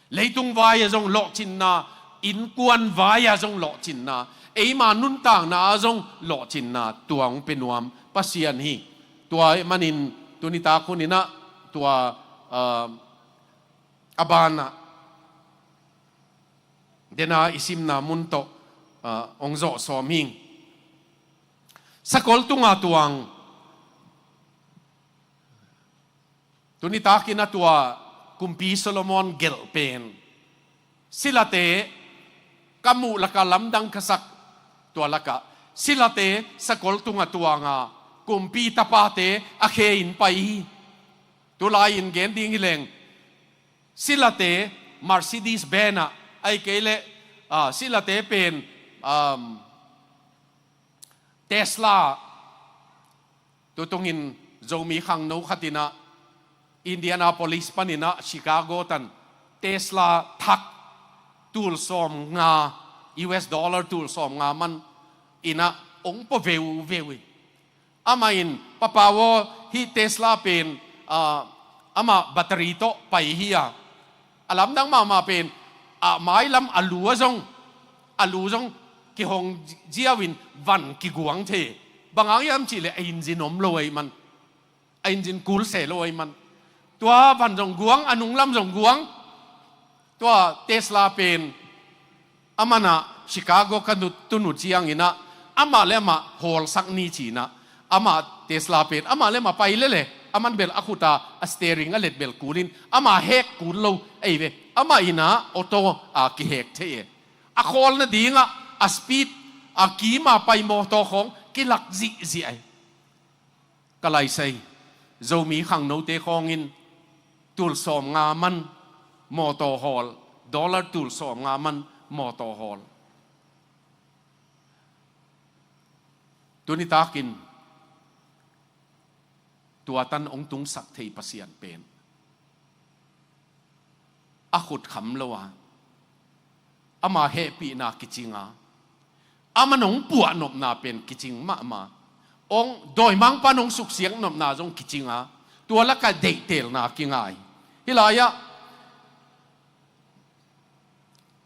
Leitung vai ah zong lawhcinna, innkuan vai ah zong lawhcinna, eima nuntakna ah zong lawhcinna tua hong pia nuam Pasian hi. Tua ahih manin tuni tak hun in ah tua, ah, a ban ah dena i simna mun tawh, ah, hong zawh sawm hing. Sakol tunga tuang. Tuni tak in ah tua Kumpi Solomon gelh pen, silate ka muh lak ah lamdang ka sak, tua lak ah silate sakol tunga tuang a, kumpi tapate a khe in pai hi. Tulai in gen ding hi leng, silate Mercedes Benz ah, ahih kei leh, ah, silate pen, um, Tesla, tutung in Zomi khangno khat in ah Indianapolis panin ah Chicago tan Tesla thak tul sawmnga, U S dollar tul sawmnga man in ah hong pua veuveu hi. Amah in, "Papa aw, hih Tesla pen, ah, amah battery tawh pai hi a, a lamdang mahmah pen, a mailam a lu ah zong, a lu zong kihong ziau in van kiguang thei. Bang hang hiam cih leh a engine om lo ahih man, a engine kul se lo ahih man. Tua van zong guang, a nunglam zong guang." Tua Tesla pen, aman ah Chicago ka nut, tun uh ciangin ah, amah le amah hawlsak ni ci-in ah, amah Tesla pen amah le amah pai lel e, aman bel a khut a, a steering a let bel kul in, amah hek kul lo ei ve. Amah in ah auto a kihek thei e. A khawl nading ah a speed, a kim a pai mawtaw khawng kilak zihziah e. Ka laisai, Zomi khangnote khawng in tul sawmnga man mawtaw hawl, dollar tul sawmnga man mawtaw hawl. Tuni tak in tua tan hong tungsak thei Pasian pen a khut kham lo a, ama hehpihna kicing a, aman hong puahnopna pen kicing mahmah. Hong, dawimangpa'n hong suksiat nopna zong kicing a, tua lak ah deihtelna kingai. Hih lai ah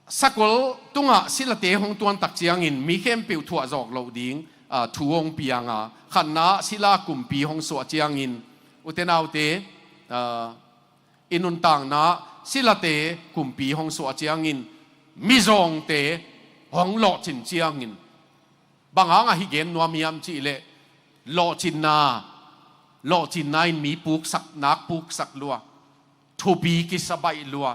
sakol tungah silate hong tuan tak ciangin mi khempeuh thuah zawk loh ding, ah, thu hong piang a, khatna sila kumpi hong suah ciangin, ute naute, ah, i nuntakna silate kumpi hong suah ciangin mizawngte hong lawhcin ciangin, bang hang a hih gen nuam hiam cih leh, lawhcinna, lawhcinna in mi puksak, nak puksak lua, thupi kisa baih lua.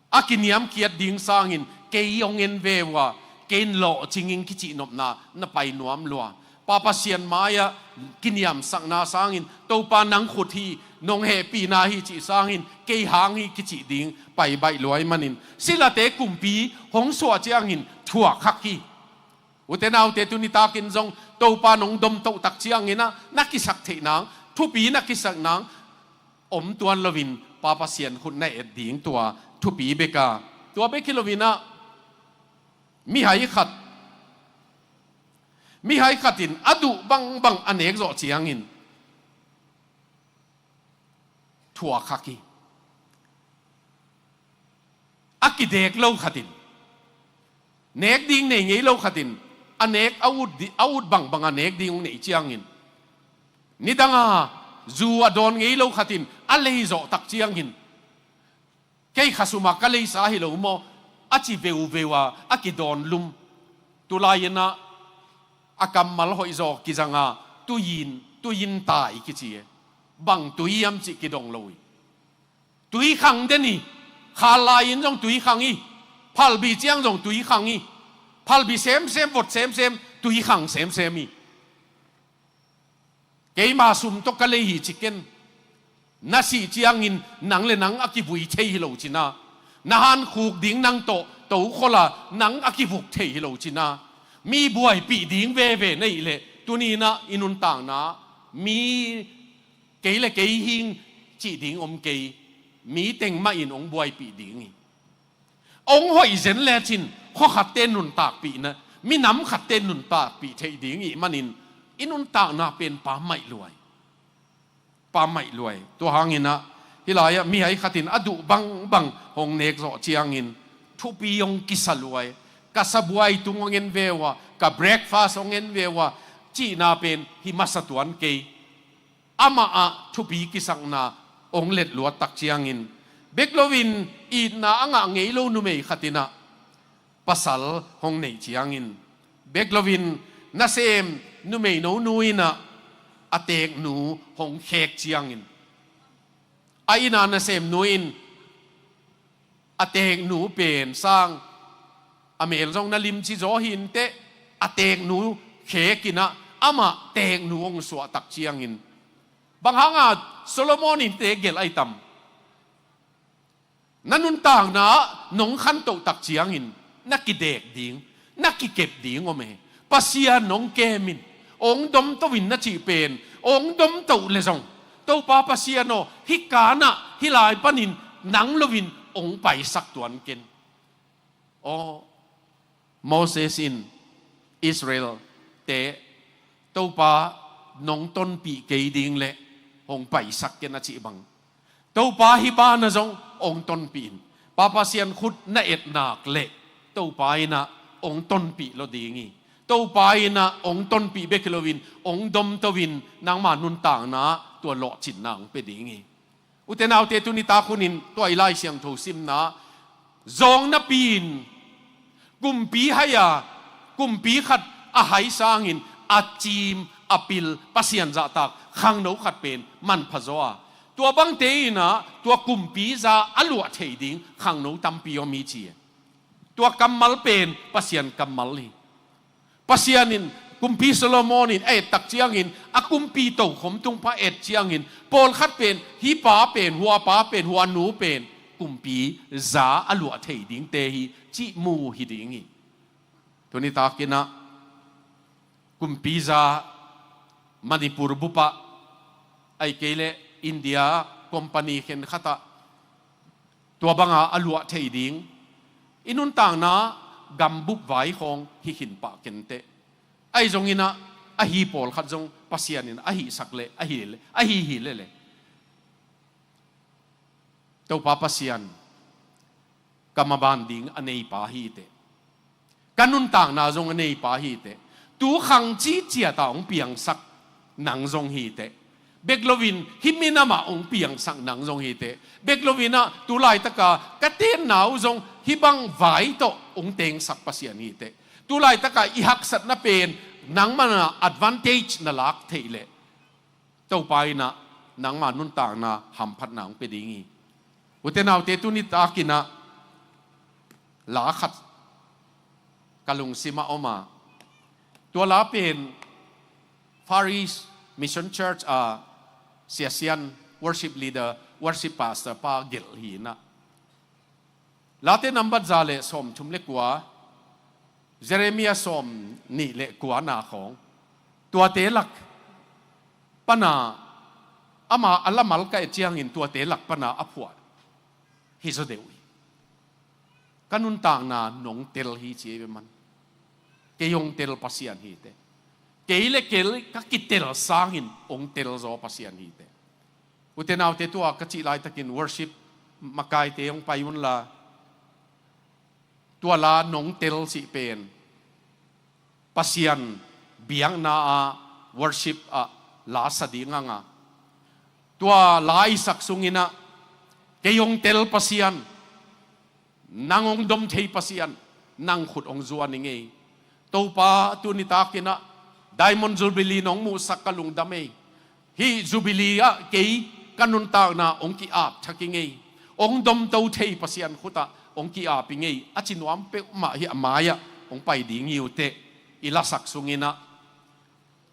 A kiniamkhiat ding sangin kei hong en ve uh a, kei in lawhcing ing kicih nopna na pai nuam lua. Pa Pasian mai-ah kiniamsakna sangin, Topa nang khut hi, nong hehpihna hi cih sangin kei hang hi kicih ding pai baih lua ahih manin, silate kumpi hong suah ciangin thuak khak hi. Ute naute, tuni takin zong Topa nong domtoh tak ciangin ah na kisak theih nang, thupi na kisak nang om tuan loin Pa Pasian khut na et ding, tua thupi bek a. Tua bek hi loin ah mihai khat, mihai khat in a duh bangbang a nek zawh ciangin thuak khak hi. A kidek lo khat in, nek ding nei ngei lo khat in, a nek a ut di-, a ut bangbang a nek ding hong neih ciangin, nidang a zu a dawn ngei lo khat in a lei zawh tak ciangin, kei khasum ah ka leisa hi lo maw, a ci veuveu a, a kidawn lum. Tulai in ah a kammal hoih zaw kizang a, tuiin, tuiin tai kici e. Bang tui hiam cih kidong lo hi. Tui khang den hi. Khal lai-in zong tui khang hi. Phalbi ciang zong tui khang hi. Phalbi semsem, vot semsem, tui khang semsem hi. Keima sum tawh ka lei hi ci ken. Na sih ciangin nang le nang a kivui thei hi lo cin a, na hankhuk ding nang tawh tokhol a nang a kivuk thei hi lo cin a, mi buaipih ding veve na hih leh, tuni in ah i nuntakna mi kei le kei hing cih ding om kei, mi teng mah in hong buaipih ding hi. Hong hoih zen lecin, khuakhatte nuntakpihna, minam khatte nuntakpih theih ding ih manin i nuntakna pen pammaih luai. Pammaih luai. Tua hanginah hih lai-ah mihai khatin a duh bangbang hong nek zawh ciangin thupi hong kisa luai. Ka sabuai tung hong en ve uh a, ka breakfast hong en ve uh a, cihna pen hi masa tuan kei. Amah ah thupi kisakna hong let luat tak ciangin, bek loin itna a ngah ngei lo numei khatinah pasal hong neih ciangin, bek loin nasem numeino nu innah a teeknu hong khek ciangin, a innah nasemnu in a teeknu pen sang a mel zong na limci zaw hi inteh, a teeknu khekinah amah teeknu hong suahtak ciangin, bang hanga Solomon in te gelh ai tam? Na nuntakna ah nong khantohtak ciangin na kidek ding, na kikep ding om e. Pasian nong kemin, ong domto in na cih pen, ong domto le zong, Topa Pasian aw, hih kanah hih lai panin nang loin ong paisak tuan ken. Aw, Moses in Israel te, Topa nong tonpih kei ding leh hong paisak ken a cih bang, Topa hih banah zong ong tonpih in. Pa Pasian khut na etnak leh Topa innah ong tonpih lo ding hi. Topa innah ong tonpih bek hi loin ong domto in nangma nuntakna ah tua lawhcinna ong pia ding hi. Ute naute, tuni tak hunin tua i Lai Siangtho simna zawng napi in kumpi hai a, kumpi khat a hai sangin a cim, a pil, Pasian zahtak khangno khat pen manpha zaw a, tua bangte innah tua kumpi za a luah thei ding khangno tampi om hi ci. Tua kammal pen Pasian kammal hi. Pasian in, kumpi Solomon in a ettak ciangin, a kumpi tokhom tungpa et ciangin, pawlkhat pen, hih pa pen, hua pa pen, hua nu pen kumpi za a luah thei dingte hi cih mu hi ding hi. Tuni takinah kumpi za Manipur bupah, ahih kei leh India company khenkhatah tua banga a luah thei ding i nuntakna gambup vai khawng hi khin pah kenteh. Ahi zonginah ahi pawlkhat zong Pasian in a hihsak leh, ahi leh, ahi hi leh leh, Topa Pasian, ka maban ding a neipa hiteh, ka nuntakna zong a neipa hiteh, tu khang ciciata hong piangsak nang zong hiteh, bek loin hih minamah hong piangsak nang zong hiteh, bek loinah tu laitaka ka tenna uh zong hih bang vai tawh hong tengsak Pasian hiteh, tu laitaka i haksatna pen nangmah na advantage na lak theih leh Topa innah nangma nuntakna hamphatna hong pia ding hi. Ute naute, tuni takinah la khat ka lungsimah om a, tua la pen Far East Mission Church a siasian, worship leader, worship pastor pa gelh hi inah, Late nambat za le sawmthum le kua, Jeremiah sawmnih le kua na khawng, tuate lak pana ama a lamal ka et ciangin tuate lak pana a phuah hi zaw deuh hi. Ka nuntakna nong tel hi ci ei ve man. Kei hong tel Pasian hiteh. Kei le kei ka kitel sangin hong tel zaw Pasian hiteh. Ute naute, tua ka cih laitakin worship makaite hong pai unla, tua la nong tel cih pen Pasian biakna ah worship ah la sa ding hanga, tua la i sak sunginah kei hong tel Pasian, nang hong dom thei Pasian, nang khut hong zuan i ngei. Topa, tuni takinah Diamond Jubilee nong muhsak ka lungdam ei. Hih Jubilee ah kei ka nuntakna hong ki-ap thak i ngei. Hong domto thei Pasian khutah hong ki-ap i ngei, a ci nuam peuhmah hih a mai-ah hong pai ding hi uh teh. I lasak sunginah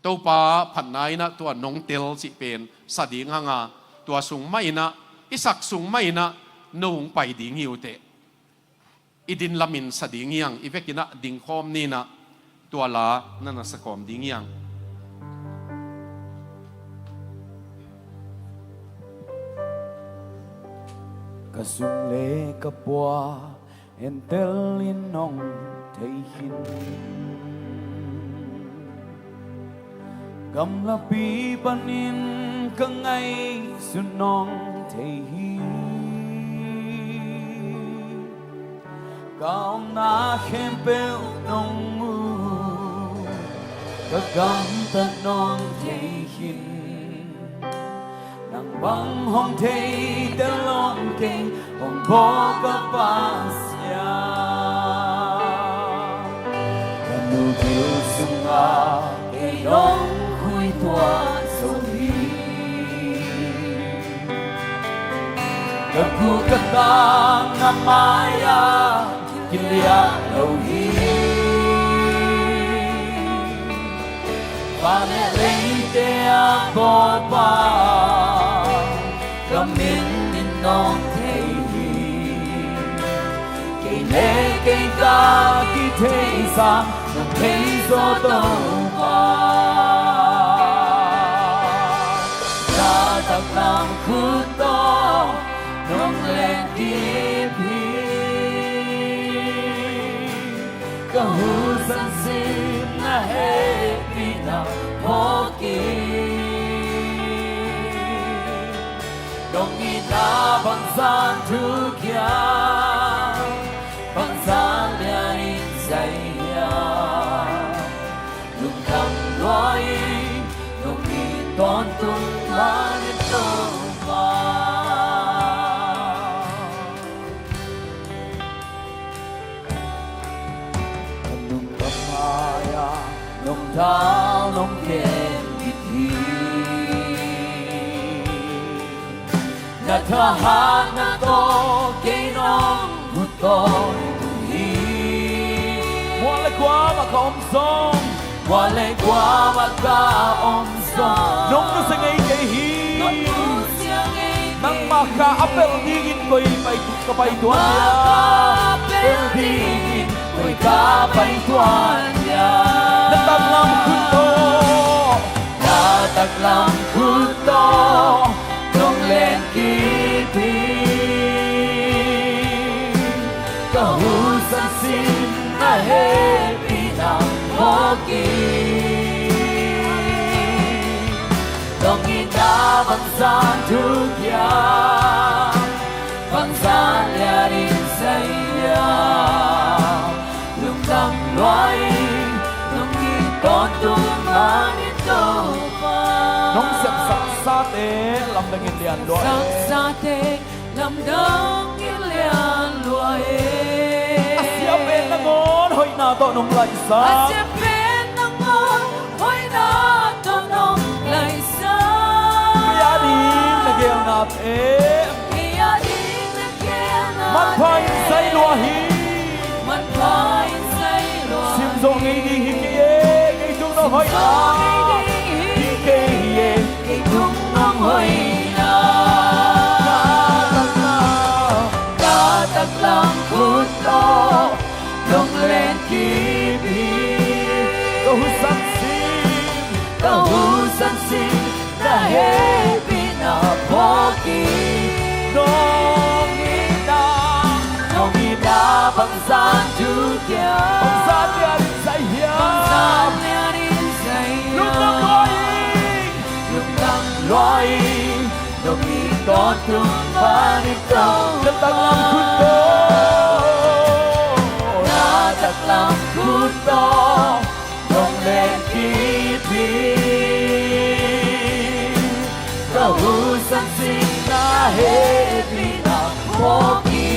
Topa phatna innah tua nong tel cih pen sa ding hanga, tua sung mah innah, i sak sung mah innah no hong pai ding hi uh teh. I din lamin sa ding hiang, i vekinah dingkhawm ninah tua la na na sa khawm ding hiang. Ka sum le ka pua Entel in nong thei khin. Gamlapi panin ka ngaihsun nong thei hi. Ka omna khempeuh nong mu, ka gamtat nong thei khin. Nang bang hong thei tel lawm kei, hong bawl ka Pasian. Ka nu bil sungah kei nong khui tuah zo hi. Ka gu ka tang na mai-ah kiliah lo hi. Van leh leite a Bawlpa, ka min in nong thei hi. Kei leh kei ka kithei sang nong thei zaw, Topa. Na taklam khut tawh nong len kip hi. Ka husan sin na hehpihna phawk hi. Nong itna bangzah thuk hiam, bangzah lianin zai hiam. Lungdam lua ing, nong it tawntung man in, Topa. Ka nungta mai-ah nong dal nong kem kip hi. Na thahatna tawh kei nong hutkawm hi. Mual le guam ah ka om zong, mual le guam ah ka om zong, nong nusia ngei kei hi. Nong nusia ngei kei hi. Nangmah kha a pelh dingin koi pai, ka pai tuan hiam? Nangmah kha a pelh dingin koi ka pai tuan hiam? Na taklam khut tawh, na taklam khut tawh nong len kip hi. Ka husan sin na hehpihna phawk hi. Nong itna bangzah thuk hiam, bangzah lianin zai hiam. Lungdam lua ing, nong it tawntung man in, Topa. Nong siamsaksate lamdang in lian lua e. Siamsaksate lamdang in lian lua e. A sia pen nangawn hoihna tawh nong laihsak. A sia pen nangawn hoihna tawh nong laihsak. Kei ading na geelnate, kei ading na geelnate manpha in zai lua hi. Manpha in zai lua hi. Sim zawh ngei ding hi kei e, kei tung nong hoihna. Sim zawh ngei ding hi kei e, kei tung nong hoihna. Na taklam, na taklam khut tawh nong len kip hi. Ka husan sin, ka husan sin na hehpihna phawk hi. Nong itna, nong itna bangzah thuk hiam, bangzah lianin zai hiam. Bangzah lianin zai hiam. Lungdam lua ing, lungdam lua ing, nong it tawntung man in, Topa. Na taklam khut tawh, na taklam khut tawh nong len kip hi. Ka husan sin na hehpihna phawk hi.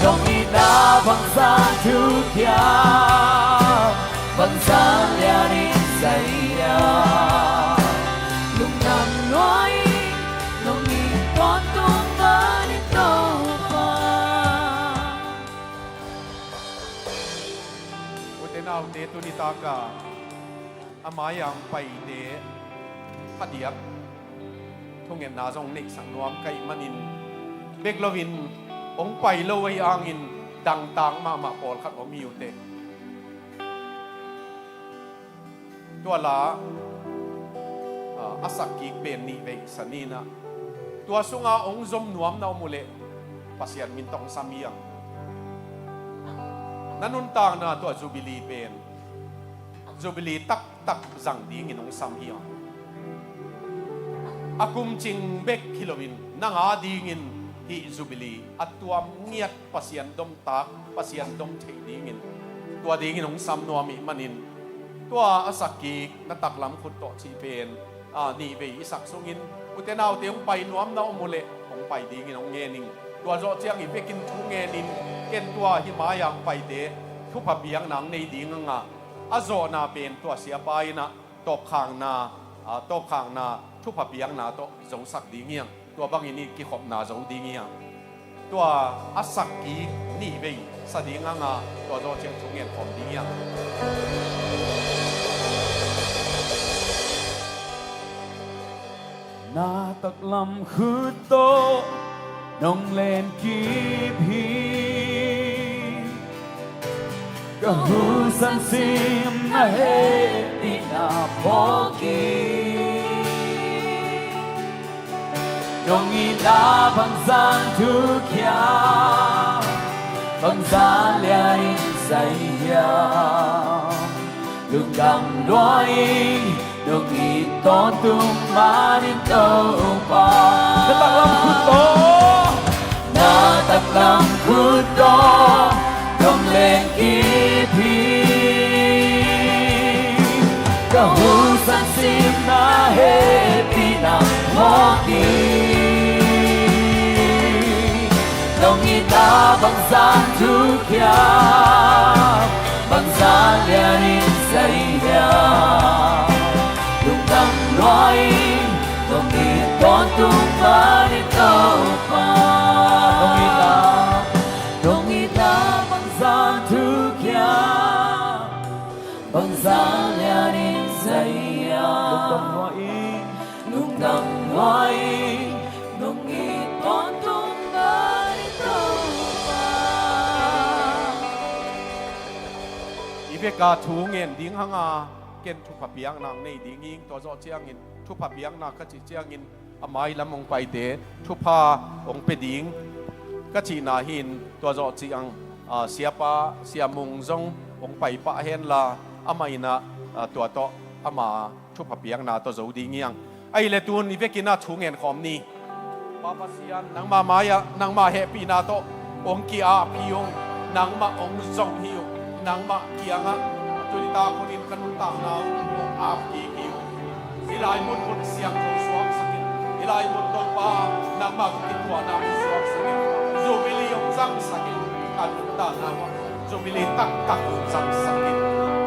Nong itna bangzah thuk hiam, bangzah lianin zai hiam. Lungdam lua ing, nong it tawntung man in, Topa. Ute naute, tuni taka a mai-a hong paite phadiak thungetna zong neihsak nuam ka hih manin, bek loin hong pai lo ahih hangin dangtak mahmah pawlkhat om hi uh teh. Tua la, a, a sak kik pen nih vei sa ni in ah, tua sunga hong zom nuam na om uh leh, Pasian min tawh hong sam hi hang. Na nuntakna tua Jubilee pen Jubilee taktak zang dingin hong sam hi hang. A kumcing bek hi loin nang a dingin hih Jubilee a tuam ngiat Pasian domtak, Pasian dom theih dingin, tua dingin hong sam nuam ih manin, tua a sak kik na taklam khut tawh cih pen, a, nih vei i sak sungin, ute naute hong pai nuam na om uh leh hong pai dingin hong ngen ing. Tua zawh ciang i vekin thu ngenin, ken tua hih mai-a hong paite thupha piakna hong nei ding a ngah. A zawhna pen tua siapa in ah tawpkhakna, a, tawpkhakna thupha piakna tawh zosak ding hi hang. Tua bangin i kikhopna zo ding hi hang. Tua a sak kik nih vei sa ding a ngah, tua zawh ciang thu ngen khawm ding hi hang. Na taklam khut tawh nong len kip hi. Ka husan sim na hehpihna phawk hi. Nong itna bangzah in thukhia, bangzah lianin zai hiam? Lungdam lua ing, nong it tawntung manin Topa. Na taklam khut tawh. Na taklam khut tawh nong len kip hi. Ka husan sim na hehpihna phawk hi. Nong itna bangzah in thukhia, bangzah lianin zai hiam? Lungdam lua ing, nong it tawntung manin Topa. Nong itna, nong itna bangzah in thukhia, bangzah lianin zai hiam? Lungdam lua ing. Lungdam lua ing, nong it tawntung manin Topa. I veka thu ngen ding hang a, ken thupha piakna hong nei ding ing. Tua zawh ciangin thupha piakna ka cih ciangin a mailam hong paite thupha hong pia ding ka cihna hi-in, tua zawh ciang, a, siapa, Sia Mung zong hong pai pah henla, amah in ah, a, tua tawh ama thupha piakna tawh zo ding hi hang. Ahih leh tun i vekin ah thu ngen khawm ni. Pa Pasian, nangmah mai-ah nangmah hehpihna tawh hong ki-ap hi ung. Nangmah hong zong hi ung. Nangmah kiangah tuni tak hunin ka nuntakna uh hong ap kik hi ung. Hih lai mun hun siangtho suaksak in. Hih lai mun Topa, nangmah kituahna mun suaksak in. Jubilee hong zangsak in. Ka nuntakna uh Jubilee taktak hong zangsak in.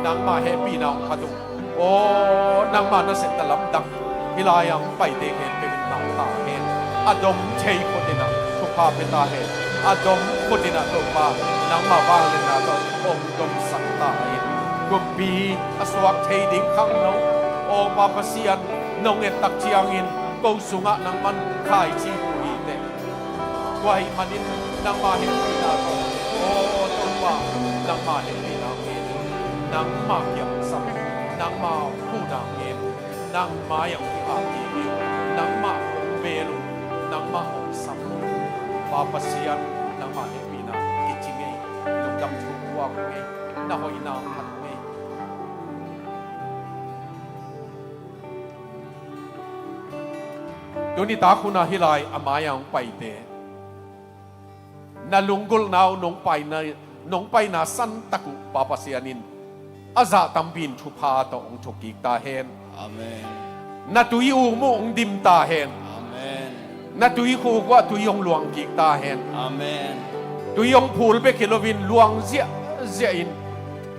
Nangmah hehpihna hong phat ung. Aw, nangmah nasepna lamdang hih lai-ah hong paite khempeuh in nang ta hen. A dom thei khut in ah thupha pia ta hen. A dom khut in ah Topa, nangmah vangliatna tawh hong domsak ta hen. Kumpi a suak thei ding khangno, aw Pa Pasian, nong et tak ciangin ko sungah nangman khaici uh hi teh. Tua ahih manin nangmah hehpihna tawh, aw Topa, nangmah hehpihna hong ngen, nangmah kiang sam, nangmah huhna hong ngen, nang mai-ah hong ki-ap hi uh, nangmah hong bel uh, nangmah hong sam uh. Pa Pasian, nangmah hehpihna kici ngei, lungdam thu hong puak uh ngei, na hoihna hong phat uh ngei. Tuni tak hun ah hih lai a mai-ah hong paite, na lunggulhna uh nong paina, nong paina santak uh Pa Pasian in a zah tampi in thupha tawh hong thuk kik ta hen. Amen. Na tui um uh hong dim ta hen. Amen. Na tui khuk uh ah tui hong luang kik ta hen. Amen. Tui hong phul bek hi loin luang ziahziah in,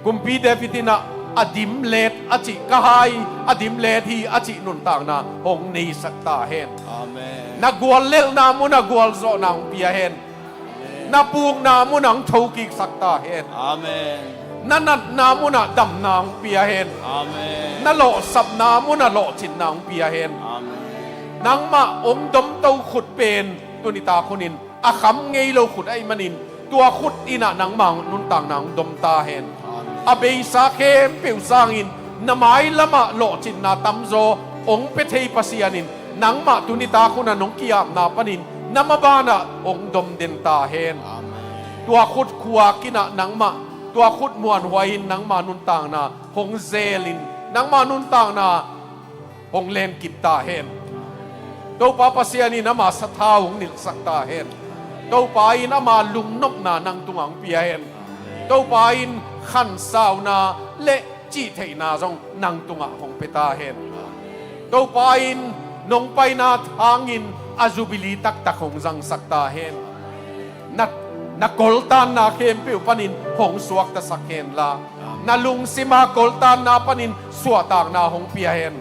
Kumpi David in ah a dim let a cih, ka hai a dim let hi a cih nuntakna hong neisak ta hen. Amen. Na guallelhna munah gualzawhna hong pia hen. Amen. Na pukna munah hong thokiksak ta hen. Amen. Na natna munah damna hong pia hen. Amen. Na lawhsapna munah lawhcinna hong pia hen. Amen. Nangmah hong domto khut pen tuni tak hunin a kham ngei lo khut ahih manin, tua khut in ah nangmah nuntakna hong dom ta hen. Amen. A beisa khempeuh sangin na mailamah lawhcinna tamzaw hong pia thei Pasian in, nangmah tuni tak hun ah nong ki-apna panin na mabanah hong dom den ta hen. Tua khut khuak in ah nangmah, tua khut muanhuai in nangmah nuntakna hong zel in, nangmah nuntakna hong lenkip ta hen. Topa Pasian in ama sathau hong nilhsak ta hen. Topa in ama lungnopna nang tungah hong pia hen. Topa in khansauna le cihtheihna zong nang tungah hong pia ta hen. Topa in nong paina thangin a Jubilee taktak hong zangsak ta hen. Na, na koltanna khempeuh panin hong suaktasak hen la, na lungsima koltanna panin suahtakna hong pia hen.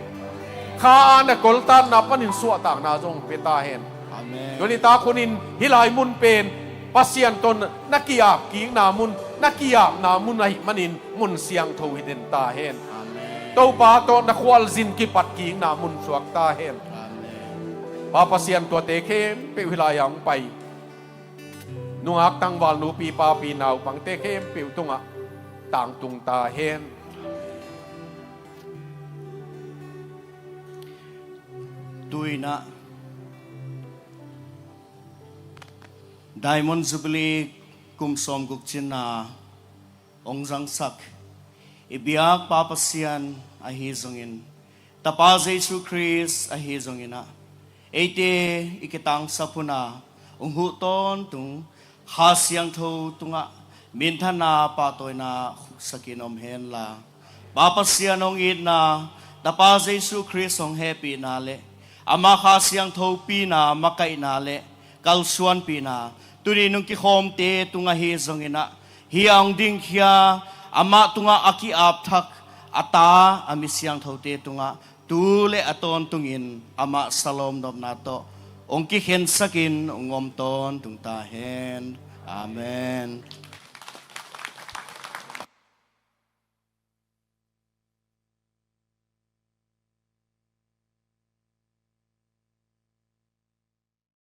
Kha a na koltanna panin suahtakna zong hong pia ta hen. Amen. Tuni tak hunin hih lai mun pen Pasian tawh na ki-ap kikna mun, na ki-apna mun ahih manin mun siangtho hi den ta hen. Amen. Topa tawh na khualzin kipat kikna mun suak ta hen. Amen. Pa Pasian, tuate khempeuh hih lai-ah hong pai nungak tangval, nupi papi, naupangte khempeuh tungah tangtung ta hen. Tu-in ah Diamond Jubilee kum sawmguk cinna hong zangsak i biak Pa Pasian ahi zongin, Tapa Jesu Khrist ahi zongin ah, eite i kitangsap hun a hong huh tawntung Kha Siangtho tungah minthanna, pahtawina khuksakin om hen la, Pa Pasian hong itna, Tapa Jesu Khrist hong hehpihna le ama Kha Siangtho pina, makaihna le kalsuanpihna, tuni nong kikhawmte tung ahi zongin ah, hih a hong dingkhia, amah tungah a ki-ap thak a ta, a mi siangthote tungah tu le a tawntungin amah salawm nopna tawh hong kikhensakin hong om tawntung ta hen. Amen.